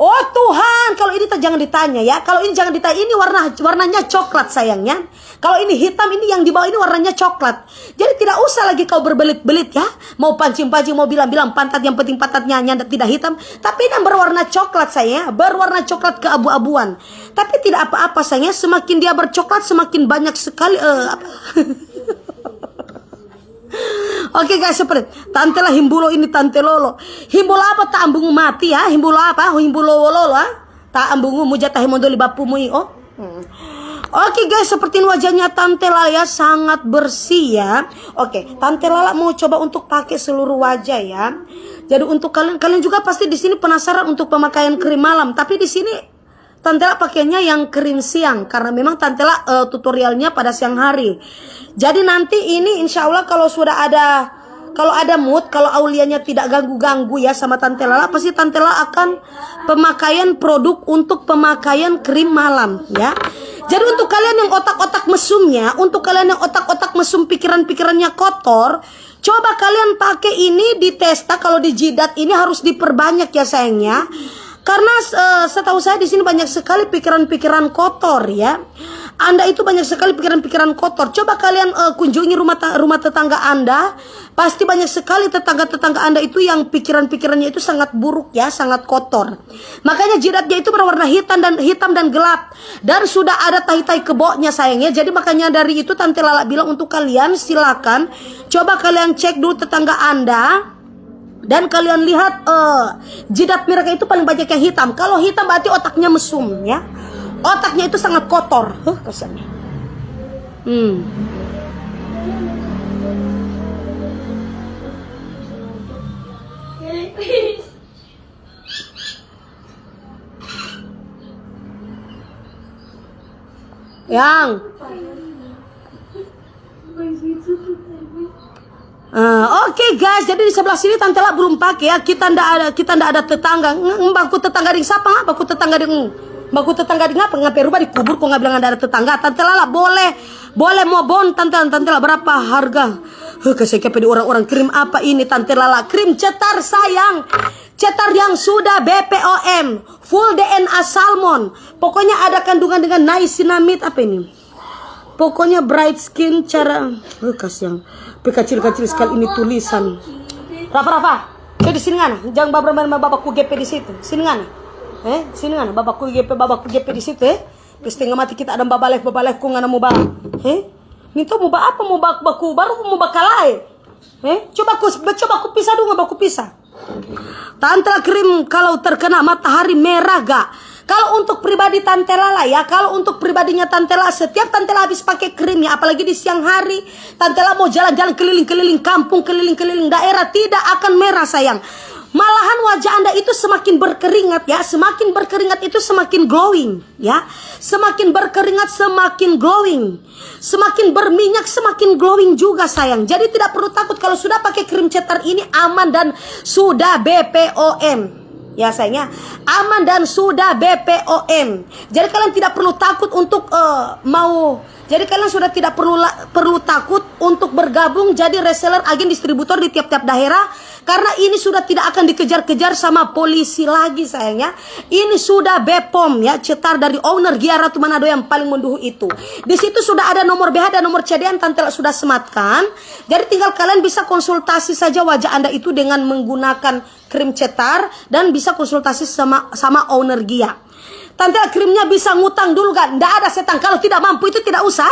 Oh Tuhan, kalau ini jangan ditanya ya. Kalau ini jangan ditanya, ini warna warnanya coklat sayangnya. Kalau ini hitam, ini yang di bawah ini warnanya coklat. Jadi tidak usah lagi kau berbelit-belit ya. Mau pancing-pancing, mau bilang-bilang pantat, yang penting pantatnya nyanda tidak hitam. Tapi ini yang berwarna coklat saya, berwarna coklat keabu-abuan. Tapi tidak apa-apa saya, semakin dia bercoklat semakin banyak sekali eh, apa? Oke guys, seperti Tante La himbulo ini Tante Lolo. Himbulo apa ta ambungu mati ya? Himbulo apa? Himbulo wololo ah? Ta ambungu muja tahe mondoli bapumu i oh. Hmm. Oke guys, seperti ini wajahnya Tante La ya, sangat bersih ya. Oke, Tante Lala mau coba untuk pakai seluruh wajah ya. Jadi untuk kalian, kalian juga pasti di sini penasaran untuk pemakaian krim malam. Tapi di sini Tante La pakainya yang krim siang karena memang Tante La eh, tutorialnya pada siang hari. Jadi nanti ini insya Allah kalau sudah ada kalau ada mood, kalau Aulianya tidak ganggu-ganggu ya sama Tante Lala, pasti Tante Lala akan pemakaian produk untuk pemakaian krim malam ya. Jadi untuk kalian yang otak-otak mesumnya, untuk kalian yang otak-otak mesum pikiran-pikirannya kotor, coba kalian pakai ini di testa, kalau di jidat ini harus diperbanyak ya sayangnya. Karena eh, setahu saya di sini banyak sekali pikiran-pikiran kotor ya. Anda itu banyak sekali pikiran-pikiran kotor. Coba kalian eh, kunjungi rumah ta- rumah tetangga Anda, pasti banyak sekali tetangga-tetangga Anda itu yang pikiran-pikirannya itu sangat buruk ya, sangat kotor. Makanya jidatnya itu berwarna hitam dan hitam dan gelap dan sudah ada tai-tai keboknya sayang ya. Jadi makanya dari itu Tante Lala bilang untuk kalian silakan coba kalian cek dulu tetangga Anda. Dan kalian lihat eh, jidat mereka itu paling banyak yang hitam. Kalau hitam berarti otaknya mesum ya. Otaknya itu sangat kotor. Huh, kasihan. Hmm. Yang. Ah, oke, guys, jadi di sebelah sini Tante La belum pakai ya. Kita ndak ada, kita ndak ada tetangga. Ng-, baku tetangga deng sapa? Baku tetangga deng, baku tetangga deng apa? Ngape ruba dikubur kong nggak bilang ada tetangga? Tante Lala boleh, boleh mo bon, Tante, Tante La berapa harga? Huh, kasih kepe di orang-orang, krim apa ini, Tante Lala? Krim cetar, sayang. Cetar yang sudah B P O M, full D N A salmon. Pokoknya ada kandungan dengan niacinamide, apa ini? Pokoknya bright skin cara, eh, kasiang. Pe kacil-kacil sekali ini tulisan. Rafa, Rafa, coba di sini ngana. Jangan babra main babakku gepe di situ. Sini ngana. Eh, sini ngana. Babakku gepe, babakku gepe di situ, eh. Pe setengah mati kita ada babalaef, babalaef ku ngana mo ba. Eh? Minta mo ba apa, mo ba, baku, baru mo bakalae. Eh? Coba ku, coba ku pisa dulu, baku pisa. Tante La krim kalau terkena matahari merah ga? Kalau untuk pribadi Tante Lala ya, kalau untuk pribadinya Tante La, setiap Tante La habis pakai krim ya, apalagi di siang hari, Tante La mau jalan-jalan keliling-keliling kampung, keliling-keliling daerah, tidak akan merah, sayang. Malahan wajah Anda itu semakin berkeringat ya, semakin berkeringat itu semakin glowing ya. Semakin berkeringat, semakin glowing. Semakin berminyak, semakin glowing juga, sayang. Jadi tidak perlu takut kalau sudah pakai krim cetar ini, aman dan sudah B P O M. Ya, sayang ya. Aman dan sudah B P O M. Jadi kalian tidak perlu takut untuk, eh, mau, jadi kalian sudah tidak perlu la-, perlu takut untuk bergabung jadi reseller, agen distributor di tiap-tiap daerah, karena ini sudah tidak akan dikejar-kejar sama polisi lagi, sayang ya. Ini sudah B P O M ya, cetar dari owner Gia Ratu Manado yang paling menduhu itu. Di situ sudah ada nomor B H dan nomor C D yang Tante La sudah sematkan. Jadi tinggal kalian bisa konsultasi saja wajah Anda itu dengan menggunakan krim cetar dan bisa konsultasi sama, sama owner Gia. Tante La, krimnya bisa ngutang dulu kan? Ndak ada, setang. Kalau tidak mampu itu tidak usah.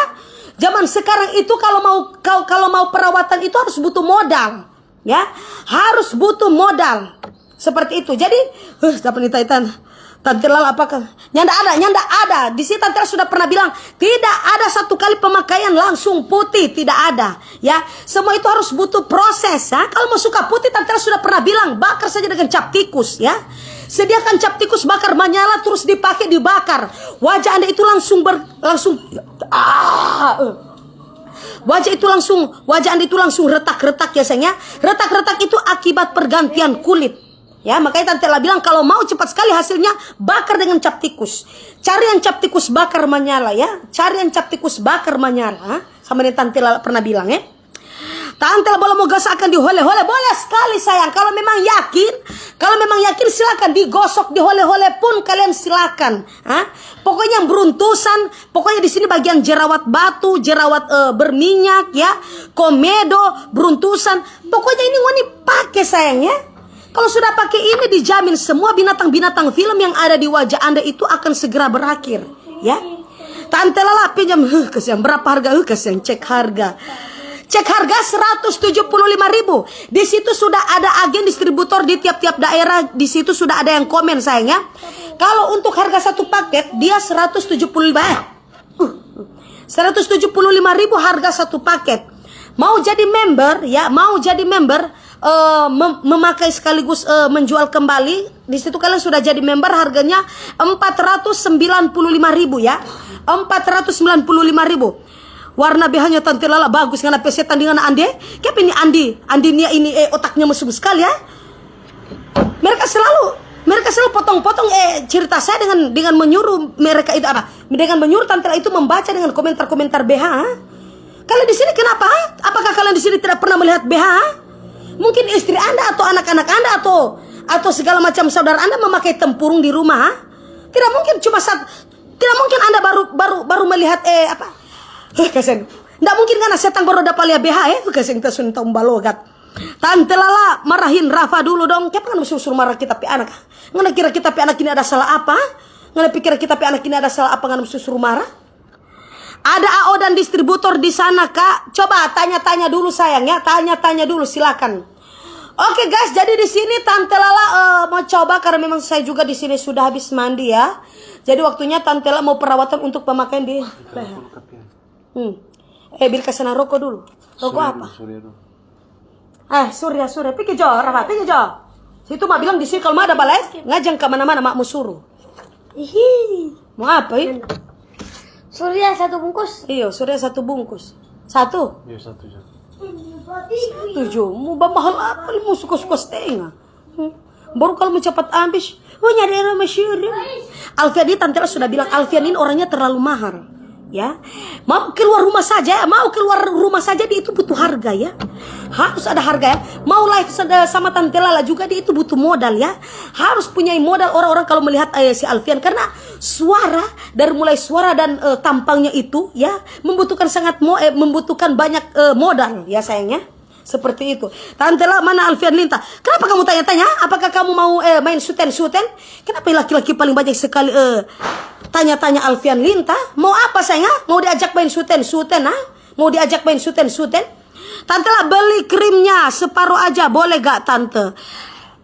Zaman sekarang itu kalau mau, kalau, kalau mau perawatan itu harus butuh modal. Ya, harus butuh modal. Seperti itu. Jadi, huh, dapat ita-ita. Tante Lala, apakah? Nyanda ada, nyanda ada. Di sini Tante Lala sudah pernah bilang, tidak ada satu kali pemakaian langsung putih, tidak ada. Ya, semua itu harus butuh proses. Ya. Kalau mau suka putih, Tante Lala sudah pernah bilang, bakar saja dengan cap tikus, ya. Sediakan cap tikus bakar manyala, terus dipakai, dibakar. Wajah Anda itu langsung ber-, langsung, ah, eh. Wajah itu langsung, wajah Anda itu langsung retak-retak ya, sayang ya. Retak-retak itu akibat pergantian kulit. Ya, makanya Tante Lala bilang, kalau mau cepat sekali hasilnya, bakar dengan cap tikus. Cari yang cap tikus bakar manyala ya. Cari yang cap tikus bakar manyala. Sama dengan Tante Lala pernah bilang ya. Tante Lala boleh mau gas akan dihole-hole, boleh sekali, sayang. Kalau memang yakin, kalau memang yakin silakan digosok, dihole-hole pun kalian silakan. Ha? Pokoknya yang beruntusan, pokoknya di sini bagian jerawat batu, jerawat, eh, berminyak, ya, komedo, beruntusan. Pokoknya ini ngoni pake, sayang, ya. Kalau sudah pake ini, dijamin semua binatang-binatang film yang ada di wajah Anda itu akan segera berakhir, ya. Tante Lala pinjam, huh, kasihan, berapa harga? Huh, kasihan, cek harga. Cek harga seratus tujuh puluh lima ribu. Di situ sudah ada agen distributor di tiap-tiap daerah. Di situ sudah ada yang komen, sayang, ya. Kalau untuk harga satu paket, dia seratus tujuh puluh lima, eh, uh, seratus tujuh puluh lima ribu harga satu paket. Mau jadi member, ya, mau jadi member, eh, mem-, memakai sekaligus, eh, menjual kembali. Di situ kalian sudah jadi member, harganya empat ratus sembilan puluh lima ribu, ya. Empat ratus sembilan puluh lima ribu. Warna B H-nya Tante Lala bagus, ngana pe setang deng ngana Andi. Kiapa ini Andi? Andi nia ini, eh, otaknya mesum sekali, ya. Mereka selalu, mereka selalu potong-potong, eh, cerita saya dengan, dengan menyuruh mereka itu apa? Dengan menyuruh Tante Lala itu membaca dengan komentar-komentar B H. Kalian di sini kenapa? Apakah kalian di sini tidak pernah melihat B H? Mungkin istri Anda atau anak-anak Anda atau, atau segala macam saudara Anda memakai tempurung di rumah, ha? Tidak mungkin cuma sat-, tidak mungkin Anda baru, baru, baru melihat, eh, apa? Huh, kasihan. Ndak mungkin ngana setang baru dapa lia B H, eh? Huh, kasihan, kita sun taum balogat. Tante Lala marahin Rafa dulu dong. Kiapa ngana suruh-suruh marah kita pe anak, ha? Ngana kira kita pe anak ini ada salah apa, ha? Ngana pikir kita pe anak ini ada salah apa, ngana suruh-suruh marah? Ada A O dan distributor di sana, Kak. Coba tanya-tanya dulu, sayang, ya. Tanya-tanya dulu, silakan. Oke, guys, jadi di sini Tante Lala, eh, mau coba karena memang saya juga di sini sudah habis mandi, ya. Jadi waktunya Tante Lala mau perawatan untuk pemakaian di leher. Hmm. Eh, Bil, kasana roko dulu. Roko apa? Surya dulu. Eh, Surya, Surya. Pigi jo, Rafa, pigi jo. Situ ma bilang di sini kalau ma ada balai, ngajang ka mana-mana, ma mo suru. Ihi. Mo apa, ih? Surya satu bungkus. Iyo, Surya satu bungkus. Satu? Iyo, satu, satu. Satu jo. Mau mahal apa? Mau suka-suka setengah. Hmm. Baru kalau mau cepat habis, oh, nyari orang masih ada. Alfian ini, Tante Lala sudah bilang, Alfian ini orangnya terlalu mahal. Ya, mau keluar rumah saja, mau keluar rumah saja, dia itu butuh harga, ya. Harus ada harga, ya. Mau live sa-, sama Tante Lala juga, dia itu butuh modal, ya. Harus punya modal orang-orang kalau melihat, eh, si Alfian, karena suara, dari mulai suara dan, eh, tampangnya itu, ya, membutuhkan sangat mo-, eh, membutuhkan banyak, eh, modal, ya, sayangnya. Seperti itu. Tante Lala, mana Alfian Linta? Kenapa kamu tanya-tanya? Apakah kamu mau, eh, main suten-suten? Kenapa laki-laki paling banyak sekali, eh, tanya-tanya Alfian Linta? Mau apa, sayang, ah? Mau diajak main suten-suten, ah? Mau diajak main suten-suten? Tante Lala, beli krimnya separo aja, boleh gak, Tante?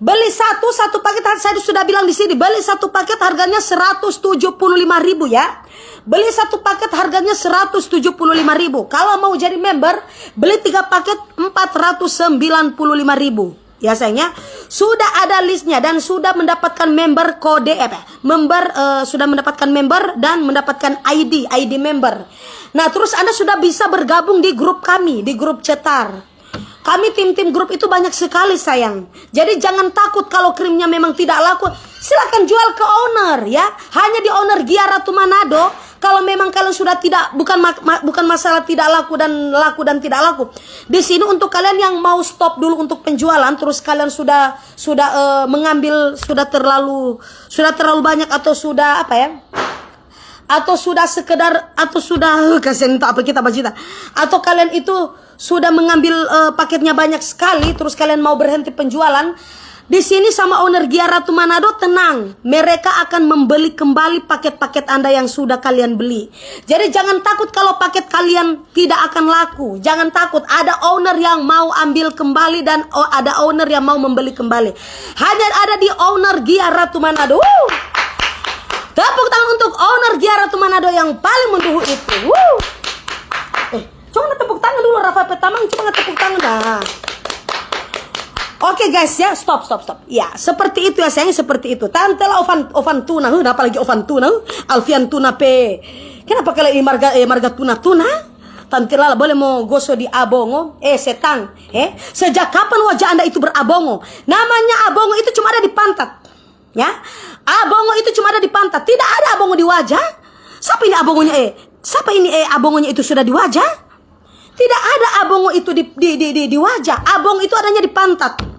Beli satu, satu paket, saya sudah bilang di sini, beli satu paket harganya seratus tujuh puluh lima ribu, ya. Beli satu paket harganya seratus tujuh puluh lima ribu. Kalau mau jadi member, beli tiga paket empat ratus sembilan puluh lima ribu. Ya, sayangnya, sudah ada listnya dan sudah mendapatkan member kode, eh, apa? Member, eh, sudah mendapatkan member dan mendapatkan I D, I D member. Nah, terus Anda sudah bisa bergabung di grup kami, di grup Cetar. Kami tim-tim grup itu banyak sekali, sayang. Jadi jangan takut kalau krimnya memang tidak laku. Silakan jual ke owner, ya. Hanya di owner Gia Ratu Manado. Kalau memang kalian sudah tidak, bukan ma-, ma-, bukan masalah tidak laku dan laku dan tidak laku. Di sini untuk kalian yang mau stop dulu untuk penjualan, terus kalian sudah, sudah, eh, mengambil, sudah terlalu, sudah terlalu banyak atau sudah apa, ya? Atau sudah sekedar, atau sudah, eh, kasihan, itu apa kita bacita? Atau kalian itu sudah mengambil, eh, paketnya banyak sekali, terus kalian mau berhenti penjualan, di sini sama owner Gia Ratu Manado, tenang. Mereka akan membeli kembali paket-paket Anda yang sudah kalian beli. Jadi jangan takut kalau paket kalian tidak akan laku. Jangan takut, ada owner yang mau ambil kembali dan o-, ada owner yang mau membeli kembali. Hanya ada di owner Gia Ratu Manado. Wuh! Tepuk tangan untuk owner Gia Ratu Manado yang paling menduhu itu. Wuh! Eh, coba na tepuk tangan dulu, Rafa Petamang, coba na tepuk tangan. Nah. Oke, guys, ya, stop, stop, stop. Ya, seperti itu ya, sayang, seperti itu. Tante Lala, Ovan, Ovan Tuna, huh, apalagi Ovan Tuna, huh, Alfian Tuna pe. Kenapa kalian ini marga, eh, marga Tuna-Tuna? Tante Lala, boleh mo goso di abongo? Eh, setang, eh? Sejak kapan wajah Anda itu berabongo? Namanya abongo itu cuma ada di pantat. Ya, abongo itu cuma ada di pantat. Tidak ada abongo di wajah. Siapa ini abongonya, eh? Siapa ini, eh, abongonya itu sudah di wajah? Tidak ada abongo itu di, di, di, di, di wajah. Abongo itu adanya di pantat.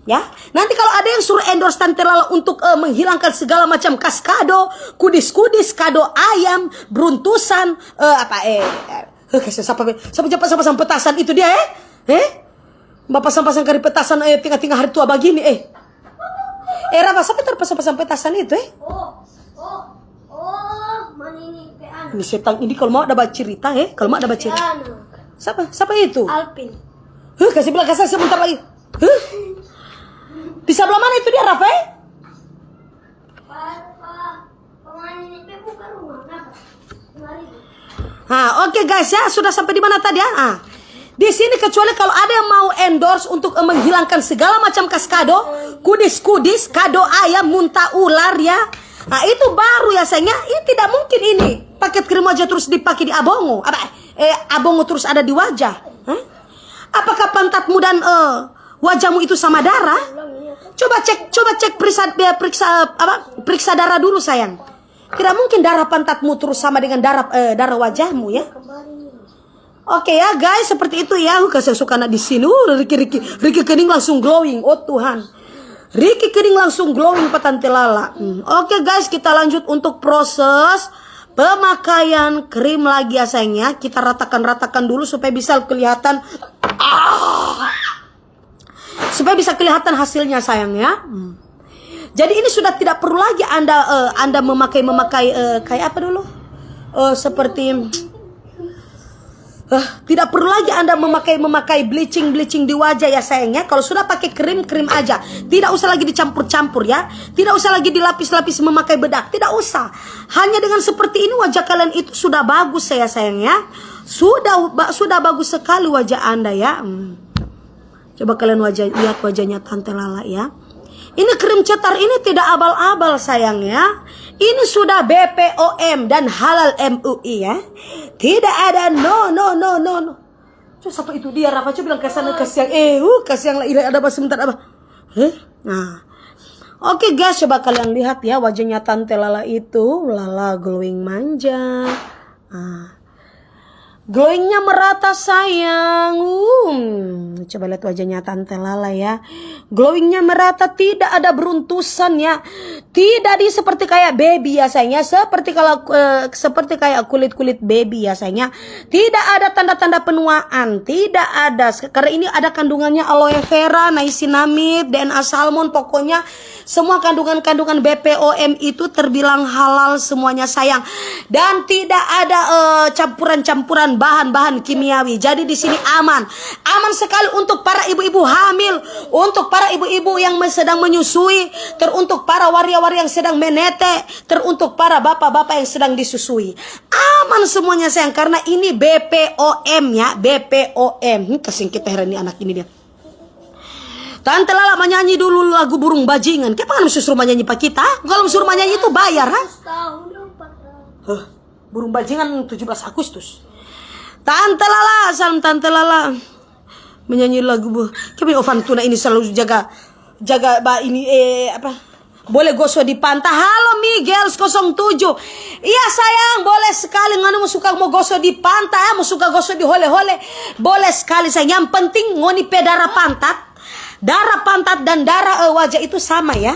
Ya, nanti kalau ada yang suruh endorse Tante Lala untuk, eh, menghilangkan segala macam kas kado, kudis-kudis, kado ayam, beruntusan, eh, apa, eh, eh, eh, siapa, siapa, siapa, siapa, siapa petasan itu dia, eh? Eh? Bapasang-pasang kari petasan, eh, tengah-tengah hari tua bagini, eh. Eh, Rafa, siapa itu pasang-pasang petasan itu, eh? Oh, oh, oh, mana ini pe anak? Ini setang ini kalau mau ada bacerita, eh? Kalau mau ada bacerita. Pe anak. Siapa? Siapa itu? Alvin. Huh, kasih bilang kasar sebentar lagi. Huh? Di sebelah mana itu dia, Rafa, eh? Pa, pa, pa, mana ini pe bukan rumah, kenapa? Kemarin. Ha, oke guys ya, sudah sampai di mana tadi ya? Ah. Di sini kecuali kalau ada yang mau endorse untuk, eh, menghilangkan segala macam kas kado, kudis-kudis, kado ayam, munta ular ya. Nah, itu baru ya sayangnya, ini tidak mungkin ini paket krim aja terus dipakai di abongo. Apa, eh, abongo terus ada di wajah. Hah? Apakah pantatmu dan, eh, wajahmu itu sama darah? Coba cek, coba cek periksa, dia periksa apa? Periksa darah dulu sayang. Tidak mungkin darah pantatmu terus sama dengan darah, eh, darah wajahmu ya. Oke ya guys, seperti itu ya. Uh, kasih suka anak di sini. Uh, Riki, Riki, Riki Kening langsung glowing. Oh Tuhan. Riki Kening langsung glowing pa Tante Lala. Hmm. Oke guys, kita lanjut untuk proses pemakaian krim lagi ya sayang ya. Kita ratakan-ratakan dulu supaya bisa kelihatan. Ah! Supaya bisa kelihatan hasilnya sayang ya. Hmm. Jadi ini sudah tidak perlu lagi Anda, eh, Anda memakai, memakai, eh, kayak apa dulu? Eh, seperti, eh, tidak perlu lagi Anda memakai, memakai bleaching, bleaching di wajah ya sayang ya. Kalau sudah pakai krim, krim aja. Tidak usah lagi dicampur-campur ya. Tidak usah lagi dilapis-lapis memakai bedak. Tidak usah. Hanya dengan seperti ini wajah kalian itu sudah bagus ya sayang ya. Sudah ba-, sudah bagus sekali wajah Anda ya. Hmm. Coba kalian wajah, lihat wajahnya Tante Lala ya. Ini krim Cetar ini tidak abal-abal sayang ya. Ini sudah B P O M dan halal M U I ya. Tidak ada no, no, no, no, no. Coba sapa itu dia, Rafa? Coba bilang kasiang, kasiang. Eh, uh, kasiang lah, ada apa sebentar apa? Eh? Nah. Oke guys, coba kalian lihat ya wajahnya Tante Lala itu. Lala glowing manja. Nah. Glowingnya merata, sayang. Hmm, coba lihat wajahnya Tante Lala ya. Glowingnya merata, tidak ada beruntusan ya. Tidak di seperti kayak baby ya, sayang ya. Seperti kalau, eh, seperti kayak kulit-kulit baby ya, sayang ya. Tidak ada tanda-tanda penuaan, tidak ada. Karena ini ada kandungannya aloe vera, niacinamide, D N A salmon, pokoknya semua kandungan-kandungan B P O M itu terbilang halal semuanya, sayang. Dan tidak ada, eh, campuran-campuran bahan-bahan kimiawi. Jadi di sini aman. Aman sekali untuk para ibu-ibu hamil, untuk para ibu-ibu yang me-, sedang menyusui, teruntuk para waria-waria yang sedang menete, teruntuk para bapak-bapak yang sedang disusui. Aman semuanya, sayang, karena ini B P O M ya, B P O M. Hmm, kasing kita heran nih anak ini dia. Tante Lala manyanyi dulu lagu Burung Bajingan. Kenapa ngana suruh manyanyi pa kita? Kalau suruh manyanyi itu bayar, ha? Huh, Burung Bajingan tujuh belas Agustus. Tante Lala, salam Tante Lala. Menyanyi lagu bu. Kami Ovan Tuna ini selalu jaga, jaga ba ini, eh, apa? Boleh goso di panta. Halo Miguel kosong tujuh. Iya sayang, boleh sekali ngoni mo suka mo goso di panta, ya, mo suka goso di hole-hole. Boleh sekali sayang. Yang penting ngoni pe darah pantat. Darah pantat dan darah, eh, wajah itu sama ya.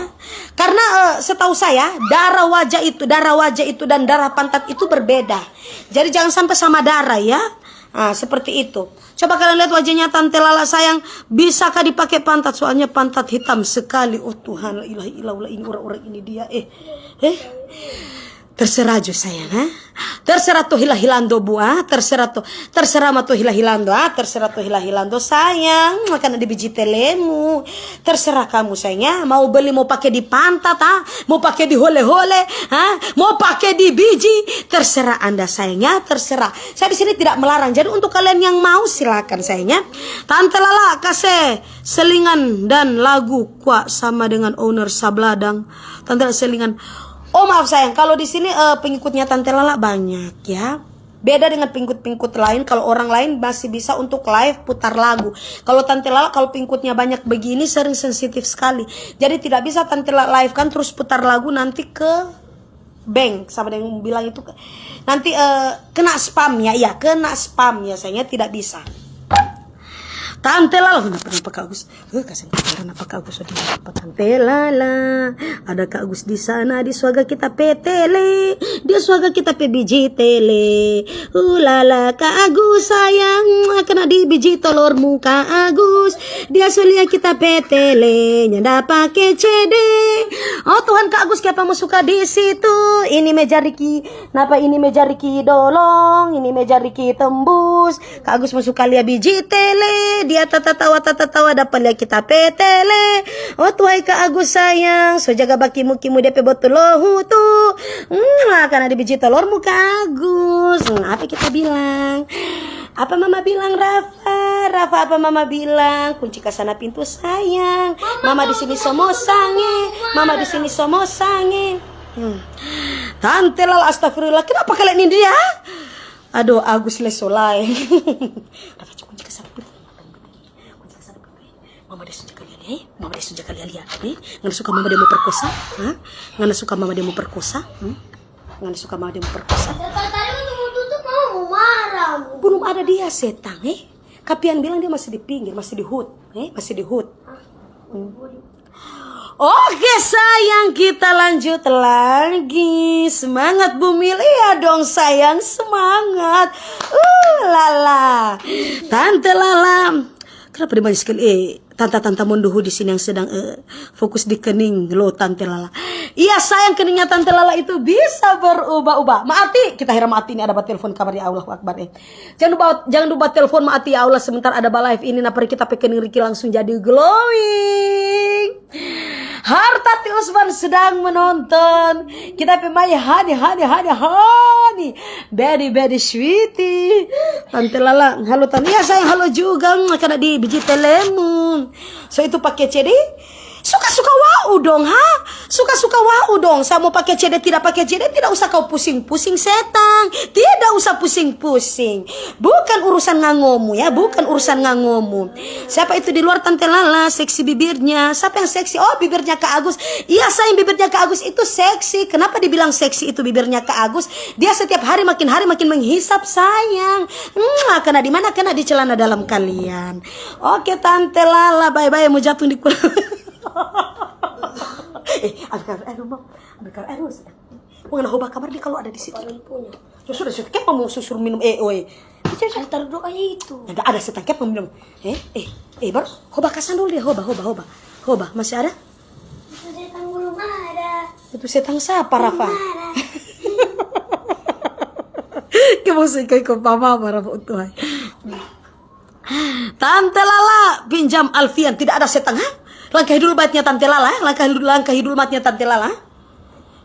Karena, eh, setahu saya, darah wajah itu, darah wajah itu dan darah pantat itu berbeda. Jadi jangan sampai sama darah ya. Ah, seperti itu. Coba kalian lihat wajahnya Tante Lala sayang, bisakah dipakai pantat? Soalnya pantat hitam sekali. Oh Tuhan, la ilaha illallah, ini orang-orang ini dia. Eh, eh. Terserah jo sayang, ha? Terserah to hila-hilando bu, ah. Terserah to, terserah ma to hila-hilando, ah. Terserah to hila-hilando sayang. Makana di biji telemu. Terserah kamu sayang ya. Mau beli, mau pake di pantat, ah. Mau pake di hole-hole, ah. Mau pake di biji. Terserah anda sayang ya. Terserah. Saya di sini tidak melarang. Jadi untuk kalian yang mau silakan sayang ya. Tante Lala kase selingan dan lagu kwa sama dengan owner sabladang. Tante Lala selingan. Oh maaf sayang, kalau di sini, eh, pengikutnya Tante Lala banyak ya. Beda dengan pengikut-pengikut lain, kalau orang lain masih bisa untuk live putar lagu. Kalau Tante Lala, kalau pengikutnya banyak begini, sering sensitif sekali. Jadi tidak bisa Tante Lala live kan terus putar lagu nanti ke bank, sama dengan bilang itu ke-, nanti, eh, kena spam ya, iya, kena spam ya, sayangnya tidak bisa. Tante Lala, kenapa, kenapa Kak Agus? Eh, kasih penasaran apa Kak Agus sudah apa Tante Lala? Ada Kak Agus di sana, di swaga kita pe tele, di swaga kita pe biji tele. Ulala, Kak Agus sayang, kena di biji tolormu Kak Agus. Dia so lia kita pe tele, nyanda pake C D. Oh Tuhan, Kak Agus, kiapa mo suka di situ? Ini me jari ki, napa ini me jari ki dolong, ini me jari ki tembus. Kak Agus mo suka lia biji tele, dia tatatawa, tatatawa, dapa lia kita pe tele. Oh Tuhan, Kak Agus sayang, so jaga bakimu-kimu dia pe botu lohu tu. Hmm, karena di biji tolormu Kak Agus. Hmm, apa kita bilang? Apa mama bilang, Rafa? Rafa, apa mama bilang? Kunci kasana pintu sayang. Mama di sini somo sange. Mama di sini somo sange. Hmm. Tante Lala, astagfirullah. Kenapa kalian ini dia? Aduh, Agus leso lae. Rafa, kunci kasana pintu. Kunci kasana pintu. Mama dia sudah kali lia, eh? Mama dia sudah kali lia, eh? Ngana suka mama dia mau perkosa? Hah? Ngana suka mama dia mau perkosa? Hmm? Ngana suka mama dia mau perkosa? Tadi waktu mau tutup, mama mau marah. Belum ada dia, setang, eh? Kapian bilang dia masih di pinggir, masih di hut, eh? Masih di hut. Hmm. Oke, sayang, kita lanjut lagi. Semangat, Bumil. Iya dong, sayang, semangat. Uh, Lala. Tante Lala. Kenapa dia manis sekali? Eh, tanta-tanta monduhu di sini yang sedang, eh, fokus di kening lo Tante Lala. Iya sayang, keningnya Tante Lala itu bisa berubah-ubah. Maati, kita hira maati ini ada batelfon kabar ya, Allahu Akbar, eh. Jangan lupa, jangan lupa telfon maati ya Allah, sebentar ada ba live ini, na pergi kita pe kening Riki langsung jadi glowing. Hartati Usman sedang menonton. Kita pe mai honey, honey, honey, honey. Very, very sweetie. Tante Lala, halo Tante. Ya sayang, halo juga. Hmm, karena di biji telemu. So itu pake C D. Suka-suka wau dong, ha? Suka-suka wau dong. Sa mo pake C D, tidak pake C D, tidak usah kau pusing-pusing, setang. Tidak usah pusing-pusing. Bukan urusan ngangomu, ya, bukan urusan ngangomu. Siapa itu di luar Tante Lala, seksi bibirnya? Siapa yang seksi? Oh, bibirnya Kak Agus. Iya, sayang, bibirnya Kak Agus itu seksi. Kenapa dibilang seksi itu bibirnya Kak Agus? Dia setiap hari makin hari makin menghisap, sayang. Mua, kena di mana? Kena di celana dalam kalian. Oke, Tante Lala, bye-bye, mau jatuh di kurang. Eh, ambil air, Mam. Ambil air, Mas. Mau ngana hoba kamar dia kalau ada di situ. Paling punya. Ya sudah, sudah. Kenapa mau susur minum? Eh, oi. Ada taruh doa itu. Ada, ada setangkep mau minum. Eh, eh, eh, baru hoba kasan dulu dia. Hoba, hoba, hoba. Hoba, masih ada? Itu setang belum ada. Itu setang siapa, Rafa? Belum ada. Kamu sih kayak kau mama, Rafa, untuk hai. Tante Lala pinjam Alfian, tidak ada setang, ha? Langkah hidul matnya Tante Lala, ha? Langkah hidul, langkah hidul matnya Tante Lala, ha?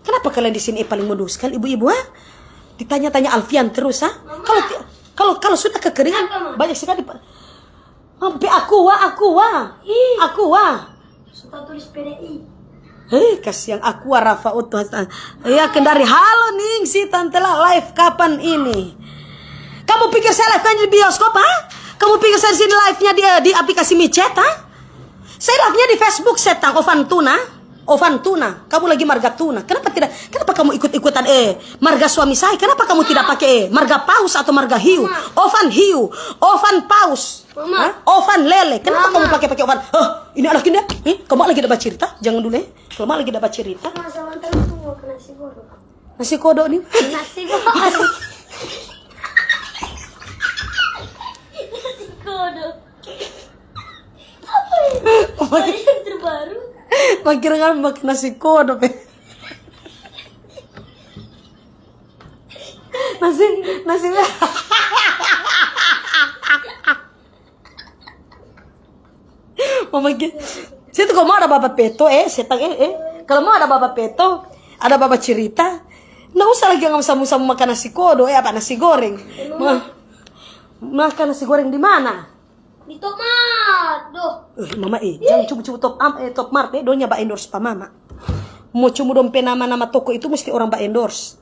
Kenapa kalian di sini, eh, paling modus sekali ibu-ibu, ha? Ditanya-tanya Alfian terus, ha? Kalau ti-, kalau, kalau sudah kekeringan, banyak sekali, Pak. Sampai Aqua, Aqua. Ih. Aqua. Suka tulis P D I. Hei, kasiang Aqua, Rafa, Utuh, Hasan. Iya, kendari. Halo, Ning, si Tante La live kapan ini? Kamu pikir saya live-nya di bioskop, ha? Kamu pikir saya di sini live-nya di, eh, di aplikasi micet, ha? Saya live-nya di Facebook, setang, Ovan Tuna. Ovan Tuna, kamu lagi marga Tuna. Kenapa tidak, kenapa kamu ikut-ikutan, eh, marga suami saya? Kenapa kamu tidak pakai, eh, marga Paus atau marga Hiu? Ovan Hiu, Ovan Paus. Mama. Hah? Ovan lele. Kenapa kamu pakai-pakai ovan? Hah, ini anak ini. Eh, kamu lagi ada bacerita? Jangan dulu, eh. Kalau lagi ada bacerita. Mama, sama terus tuh mau ke nasi goreng. Nasi kodok nih. Nasi goreng. Nasi kodok. Apa ini? Apa ini? Varian terbaru. Makin kan makan nasi kodok, eh. Nasi, nasi. Mama ge-, situ kalau mau ada baba peto, eh, setang, eh, eh. Kalau mau ada baba peto, ada baba cerita, nggak usah lagi ngam samu-samu makan nasi kodo, eh, apa, nasi goreng. Ma-, makan nasi goreng di mana? Di Top Mart, doh. Eh, mama, eh, jangan cubu-cubu Top Am-, eh, Top Mart, eh, donya ba endorse pa mama. Mo cumu dong pe nama-nama toko itu mesti orang ba endorse.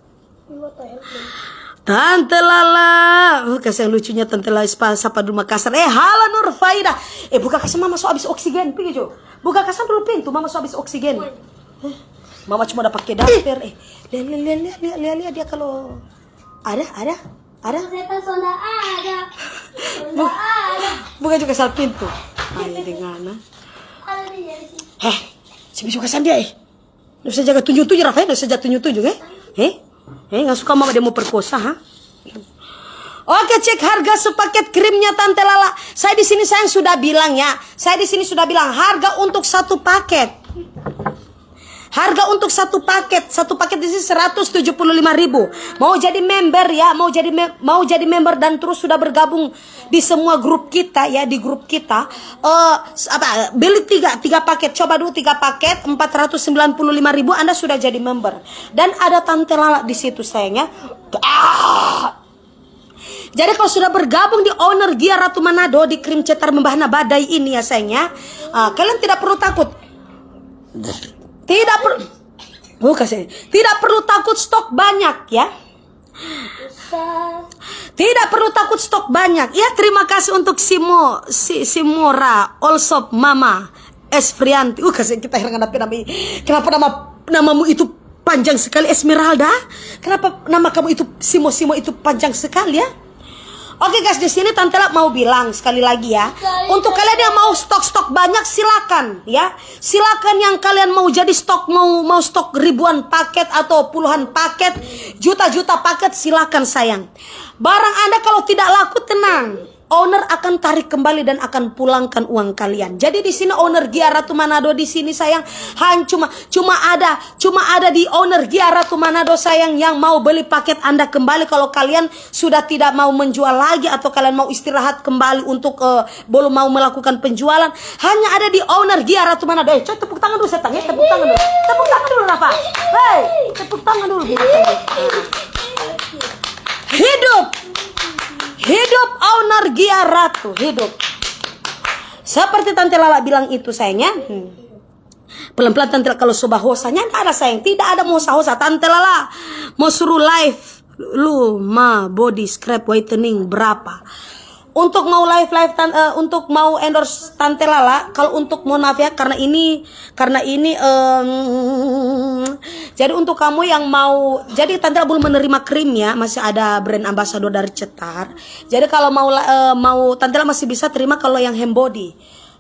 Tante Lala. Uh, kasiang lucunya Tante Lala. Sapa, sapa dulu Makassar. Eh, halo Nur Faida. Eh, buka kasan, mama so abis oksigen. Pigi jo. Buka kasan dulu pintu, mama so abis oksigen. Eh, mama cuma ada pakai daster. Eh, lia, lia, lia, lia, lia, lia dia kalau ada, ada, ada. Setan sonda ada. Sonda ada. Buka juga sal pintu. Ayo dengan. Ada di sini. Heh, si bisa kasan dia, eh. Nggak usah jaga tunjuk-tunjuk, Rafael, nggak usah jaga tunjuk-tunjuk, eh? Eh? Eh, nggak suka mama dia mau perkosa, ha? Oke, cek harga sepaket krimnya Tante Lala. Saya di sini, saya sudah bilang, ya. Saya di sini sudah bilang, harga untuk satu paket. Harga untuk satu paket, satu paket di sini seratus tujuh puluh lima ribu. Mau jadi member, ya, mau jadi mem-, mau jadi member dan terus sudah bergabung di semua grup kita, ya, di grup kita, eh, s-, apa, beli tiga, tiga paket, coba dulu tiga paket, empat ratus sembilan puluh lima ribu, Anda sudah jadi member. Dan ada Tante Lala di situ, sayangnya. Ah! Jadi, kalau sudah bergabung di owner Gia Ratu Manado, di krim cetar membahana badai ini, ya, sayangnya, ah, kalian tidak perlu takut. Tidak per-, bukan sih. Tidak perlu takut stok banyak, ya. Tidak perlu takut stok banyak. Ya, terima kasih untuk Simo, si, Simora, Olsop, Mama Esfrianti. Uh, kasih kita heran, kenapa nama, kenapa nama, namamu itu panjang sekali, Esmeralda? Kenapa nama kamu itu Simo, Simo itu panjang sekali, ya? Oke, guys, di sini Tante Lala mau bilang sekali lagi, ya. Untuk kalian yang mau stok-stok banyak, silakan, ya. Silakan yang kalian mau jadi stok, mau, mau stok ribuan paket atau puluhan paket, juta-juta paket, silakan sayang. Barang Anda kalau tidak laku, tenang. Owner akan tarik kembali dan akan pulangkan uang kalian. Jadi di sini owner Gia Ratu Manado di sini, sayang, han-, cuma, cuma ada, cuma ada di owner Gia Ratu Manado, sayang, yang mau beli paket Anda kembali kalau kalian sudah tidak mau menjual lagi atau kalian mau istirahat kembali untuk, eh, belum mau melakukan penjualan, hanya ada di owner Gia Ratu Manado. Eh, coy, tepuk tangan dulu, setang, ya. Tepuk tangan dulu. Tepuk tangan dulu, Rafa. Hei, tepuk tangan dulu, binatang. Hidup. Hidup owner Gia Ratu, hidup. Seperti Tante Lala bilang itu, sayangnya. Hmm. Pelan-pelan Tante Lala, kalau so bahosa, nyanda ada sayang, tidak ada mo hosa-hosa. Tante Lala mo suruh live, lu ma body scrap whitening berapa? Untuk mau live live tan- eh, untuk mau endorse Tante Lala, kalau untuk, mohon maaf ya, karena ini karena ini em, jadi untuk kamu yang mau, jadi Tante Lala belum menerima krim ya, masih ada brand ambassador dari Cetar. Jadi kalau mau la- eh, mau Tante Lala masih bisa terima kalau yang hand body,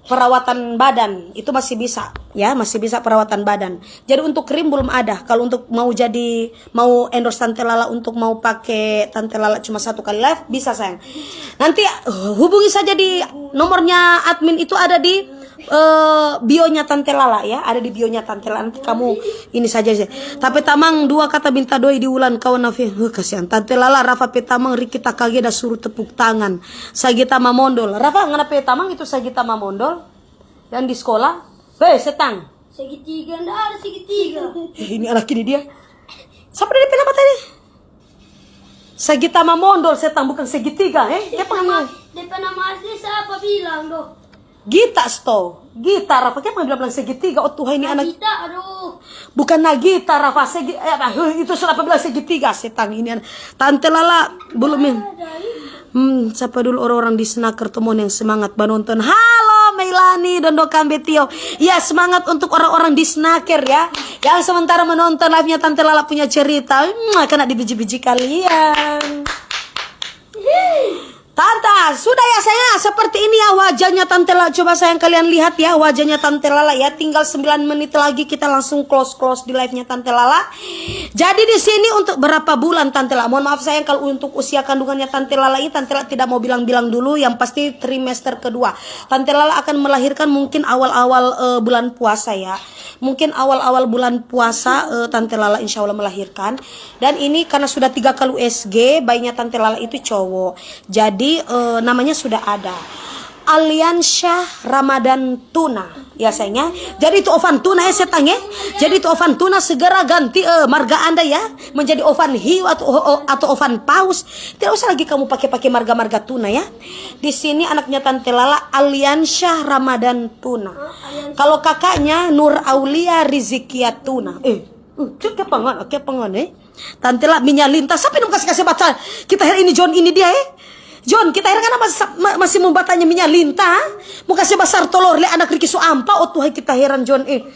perawatan badan itu masih bisa ya, masih bisa perawatan badan. Jadi untuk krim belum ada. Kalau untuk mau jadi mau endorse Tante Lala, untuk mau pake Tante Lala cuma satu kali live, bisa sayang. Nanti uh, hubungi saja di nomornya admin, itu ada di eh, bionya Tante Lala ya, ada di bionya Tante Lala. Nanti kamu ini saja sih. Tapi tamang dua kata minta doi di ulan kawan Nafi. Huh, kasihan Tante Lala, Rafa pe tamang Riki Takage da suruh tepuk tangan. Sagita mamondol. Rafa, ngana pe tamang itu Sagita mamondol yang di sekolah? Hei, setang. Segitiga, nda ada segitiga. Eh, ini anak ini dia. Siapa dia pe nama tadi? Sagita mamondol, setang, bukan segitiga, eh? Dia pe nama, dia pe nama asli siapa bilang, doh? Gita, sto. Gita, Rafa, kenapa bilang, bilang segitiga? Oh, Tuhan, ini anak. Gita, aduh. Bukan Nagita, Rafa, segi, eh, apa, huh, itu sudah apa bilang segitiga, setang ini anak. Tante Lala, belum, min. Hmm, sapa dulu orang-orang di Snaker, tomon yang semangat banonton. Halo, Meilani, Dondo Kambetio. Ya, semangat untuk orang-orang di Snaker ya, yang sementara menonton live-nya Tante Lala punya cerita. Hmm, kena di biji-biji kalian. Tante, sudah ya sayang, seperti ini ya wajahnya Tante Lala. Coba sayang kalian lihat ya wajahnya Tante Lala ya. Tinggal sembilan menit lagi kita langsung close-close di live-nya Tante Lala. Jadi di sini untuk berapa bulan Tante Lala? Mohon maaf sayang, kalau untuk usia kandungannya Tante Lala ini, Tante Lala tidak mau bilang-bilang dulu. Yang pasti trimester kedua. Tante Lala akan melahirkan mungkin awal-awal eh, bulan puasa ya. Mungkin awal-awal bulan puasa eh, Tante Lala insya Allah melahirkan. Dan ini karena sudah tiga kali U S G, bayinya Tante Lala itu cowok. Jadi eh, namanya sudah ada. Aliansyah Ramadan Tuna, ya sayang ya. Jadi itu Ovan Tuna ya setang ya. Jadi itu Ovan Tuna segera ganti eh, marga Anda ya menjadi Ovan Hiu atau o- o- atau Ovan Paus. Tidak usah lagi kamu pakai-pakai marga-marga Tuna ya. Di sini anaknya Tante Lala Aliansyah Ramadan Tuna. Kalau kakaknya Nur Aulia Rizikia Tuna. Eh, uh, cek kepangan, kepangan eh. Tante Lala, minya linta. Siapa yang kasih kasih baca? Kita heran ini John ini dia eh. John, kita heran kan masih, ma- masih mau batanya minya linta. Mau kasih basar tolor le anak Riki Suampa. Oh Tuhan, kita heran John eh.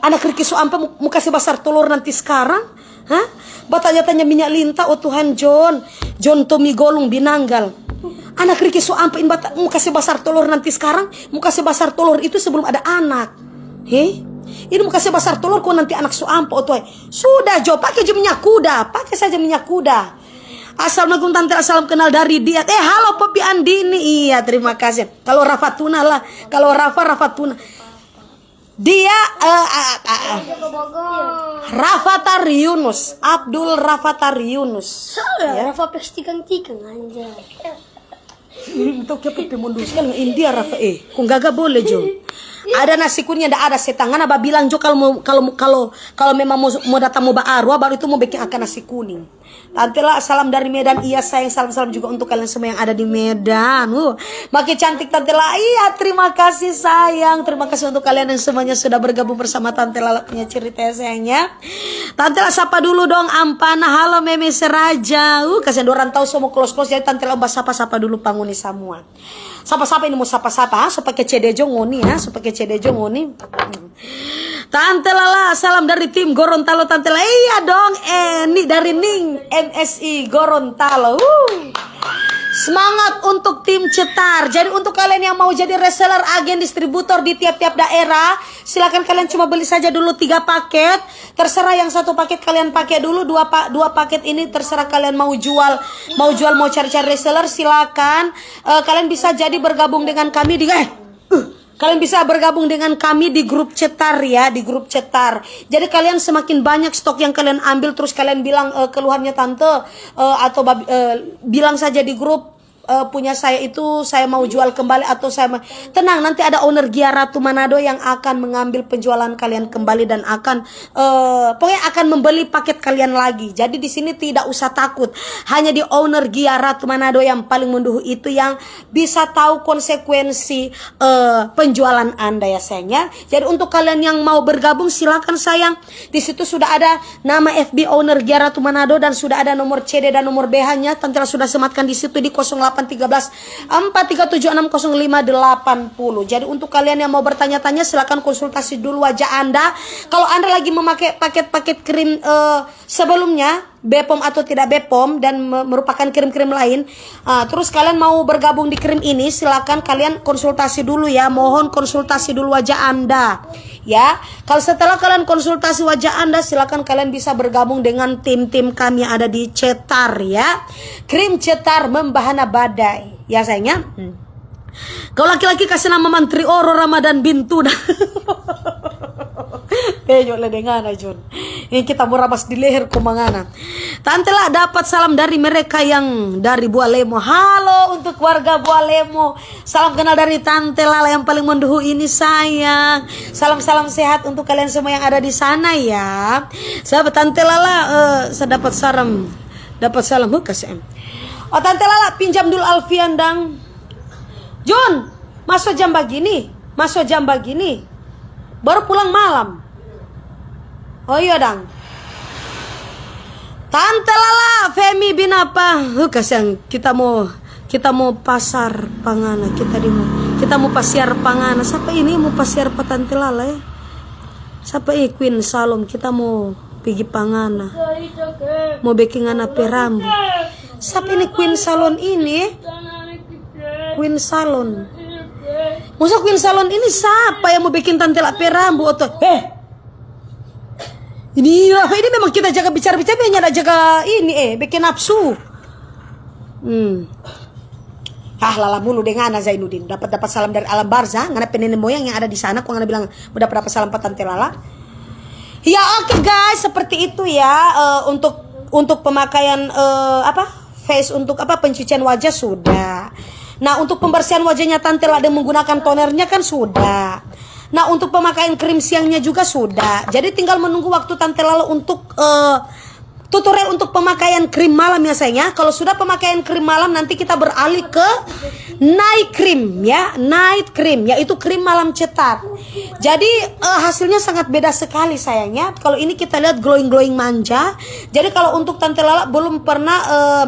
Anak Riki Suampa mau, mau kasih basar tolor nanti sekarang. Hah? Batanya-tanya minya linta, oh Tuhan John. John Tommy Golung Binanggal. Anak Riki Suampa ini bata, mau kasih basar tolor nanti sekarang. Mau kasih basar tolor itu sebelum ada anak. He? Ini mau kasih basar tolor kok nanti anak Suampa, oh Tuhan. Sudah jo, pakai jo minyak kuda, pakai saja minyak kuda. Assalamualaikum Tante, salam kenal dari dia. Eh, halo Popi Andini. Iya, terima kasih. Kalau Rafa Tuna lah, kalau Rafa, Rafa Tuna. Dia eh, eh, eh, eh. Rafathar Yunus, Abdul Rafathar Yunus. Salah, ya. Rafa pes tikang-tikang anjay. Ini tau kiapa pe mundur sekali nang India, Rafa eh. Kong gaga boleh jo. Ada nasi kuning, ada ada setang. Ngana babilang jo kalau mau kalau mau- kalau kalau memang mau mau datang mau baarwah, baru itu mau bikin akan nasi kuning. Tante Lala, salam dari Medan. Iya sayang, salam-salam juga untuk kalian semua yang ada di Medan. Uh, makin cantik Tante Lala. Iya, terima kasih sayang. Terima kasih untuk kalian yang semuanya sudah bergabung bersama Tante Lala punya cerita ya sayangnya. Tante Lala sapa dulu dong, Ampana. Halo Meme Seraja. Uh, kasihan dorang tahu semua close-close. Jadi Tante Lala basapa-sapa dulu panguni semua. Sapa-sapa ini mau sapa-sapa, ha? So pake C D jo ngoni, ha? So pake C D jo ngoni. Tante Lala, salam dari tim Gorontalo, Tante Lala. Iya dong, eh, ini dari Ning M S I Gorontalo. Uh. Semangat untuk tim Cetar. Jadi untuk kalian yang mau jadi reseller, agen, distributor di tiap-tiap daerah, silakan kalian cuma beli saja dulu tiga paket. Terserah yang satu paket kalian pakai dulu, dua pa- dua paket ini terserah kalian mau jual, mau jual mau cari-cari reseller silakan. Eh, kalian bisa jadi bergabung dengan kami di eh, uh, kalian bisa bergabung dengan kami di grup Cetar ya, di grup Cetar. Jadi kalian semakin banyak stok yang kalian ambil terus kalian bilang eh, keluhannya tante eh, atau babi- eh, bilang saja di grup eh, punya saya itu saya mau jual kembali atau saya ma-, tenang, nanti ada owner Gia Ratu Manado yang akan mengambil penjualan kalian kembali dan akan, eh, pokoknya akan membeli paket kalian lagi. Jadi di sini tidak usah takut. Hanya di owner Gia Ratu Manado yang paling menduhu itu yang bisa tahu konsekuensi, eh, penjualan Anda ya sayang ya. Jadi untuk kalian yang mau bergabung silakan sayang. Di situ sudah ada nama F B owner Gia Ratu Manado dan sudah ada nomor C D dan nomor B H-nya. Tante Lala sudah sematkan di situ di kosong delapan tiga belas empat tiga tujuh enam kosong lima delapan puluh. Jadi untuk kalian yang mau bertanya-tanya silakan konsultasi dulu wajah Anda. Kalau Anda lagi memakai paket-paket krim, eh, sebelumnya, Bepom atau tidak Bepom dan me-, merupakan krim-krim lain, ah, terus kalian mau bergabung di krim ini, silakan kalian konsultasi dulu ya. Mohon konsultasi dulu wajah Anda. Ya, kalau setelah kalian konsultasi wajah Anda, silakan kalian bisa bergabung dengan tim-tim kami yang ada di Cetar ya. Krim Cetar membahana badai. Ya sayang ya. Hmm. Kau laki-laki kasih nama Mantri Oro Ramadan Bintu dah. Penyok le deng ngana, Jun. Ini kita mo rabas di leher ko mangana. Tante Lala dapat salam dari mereka yang dari Bualemo. Halo untuk warga Bualemo. Salam kenal dari Tante Lala yang paling menduhu ini sayang. Salam-salam sehat untuk kalian semua yang ada di sana ya. Sahabat Tante Lala, eh, saya dapat salam. Dapat salam, huh, kasih em. Oh, Tante Lala pinjam dulu Alfian dang. Jun, maso jam bagini, maso jam bagini, baru pulang malam. Oh iyo dang. Tante Lala, Femi binapa? Huh, kasiang, kita mo, kita mo pasar pangana, kita di mo, kita mo pasiar pangana. Sapa ini mo pasiar pa Tante Lala ya? Sapa eh Queen Salon, kita mo pigi pangana. Mo beking ngana pe rambu. Sapa ini Queen Salon ini? Queen Salon. Masa Queen Salon ini sapa yang mo beking Tante Lala pe rambu oto? Eh. Ini, ini memang kita jaga bicara-bicara, nyanda jaga ini, eh, beking nafsu. Hmm. Ah, Lala mulu deng ngana Zainuddin. Dapat, dapat salam dari alam barzah, ngana pe nene moyang yang ada di sana, kong ngana bilang mo dapat, dapat salam pa Tante Lala. Ya, oke guys, seperti itu ya, eh, untuk, untuk pemakaian, eh, apa? Face untuk apa? Pencucian wajah sudah. Nah, untuk pembersihan wajahnya Tante Lala deng menggunakan tonernya kan sudah. Nah, untuk pemakaian krim siangnya juga sudah. Jadi tinggal menunggu waktu Tante Lala untuk, eh, tutorial untuk pemakaian krim malam ya sayang ya. Kalau sudah pemakaian krim malam, nanti kita beralih ke night cream ya, night cream, yaitu krim malam cetar. Jadi, eh, hasilnya sangat beda sekali sayang ya. Kalau ini kita lihat glowing-glowing manja. Jadi kalau untuk Tante Lala belum pernah, eh,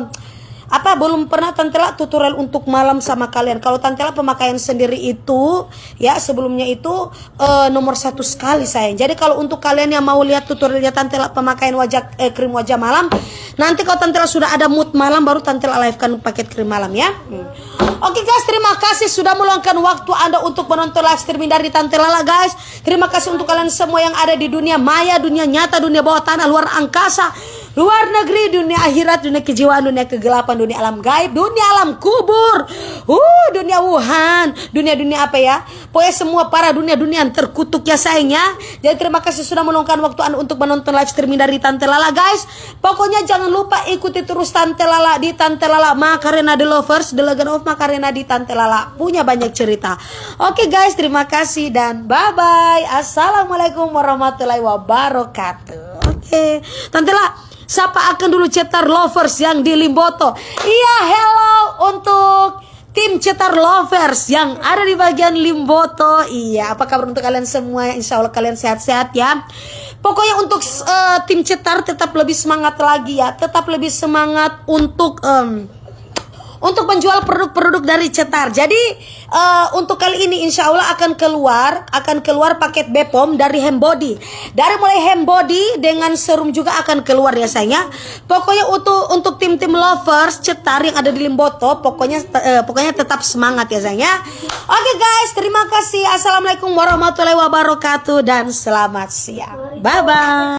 apa, belum pernah Tante Lala tutorial untuk malam sama kalian. Kalau Tante Lala pemakaian sendiri itu ya, sebelumnya itu, eh, nomor satu sekali sayang. Jadi kalau untuk kalian yang mau lihat tutorialnya Tante Lala pemakaian wajah, eh, krim wajah malam, nanti kalau Tante Lala sudah ada mood malam, baru Tante Lala live-kan paket krim malam ya. Hmm. Oke guys, terima kasih sudah meluangkan waktu Anda untuk menonton live streaming dari Tante Lala guys. Terima kasih untuk kalian semua yang ada di dunia maya, dunia nyata, dunia bawah tanah, luar angkasa, luar negeri, dunia akhirat, dunia kejiwaan, dunia kegelapan, dunia alam gaib, dunia alam kubur, uh, dunia Wuhan, dunia-dunia apa ya? Pokoknya semua para dunia-dunia yang terkutuk ya sayang ya. Jadi terima kasih sudah meluangkan waktu Anda untuk menonton live streaming dari Tante Lala guys. Pokoknya jangan lupa ikuti terus Tante Lala di Tante Lala Macarena The Lovers, The Legend of Macarena di Tante Lala. Punya banyak cerita. Oke guys, terima kasih dan bye-bye. Assalamualaikum warahmatullahi wabarakatuh. Oke, Tante Lala, sapa akang dulu Cetar Lovers yang di Limboto? Iya, hello untuk tim Cetar Lovers yang ada di bagian Limboto. Iya, apa kabar untuk kalian semua? Insya Allah kalian sehat-sehat ya. Pokoknya untuk, eh, tim Cetar tetap lebih semangat lagi ya. Tetap lebih semangat untuk, em, untuk menjual produk-produk dari Cetar. Jadi, eh, untuk kali ini insya Allah akan keluar, akan keluar paket Bepom dari hand body. Dari mulai hand body dengan serum juga akan keluar ya sayang ya. Pokoknya untuk, untuk tim-tim lovers Cetar yang ada di Limboto, pokoknya, eh, pokoknya tetap semangat ya sayang ya. Oke guys, terima kasih. Assalamualaikum warahmatullahi wabarakatuh dan selamat siang. Bye bye.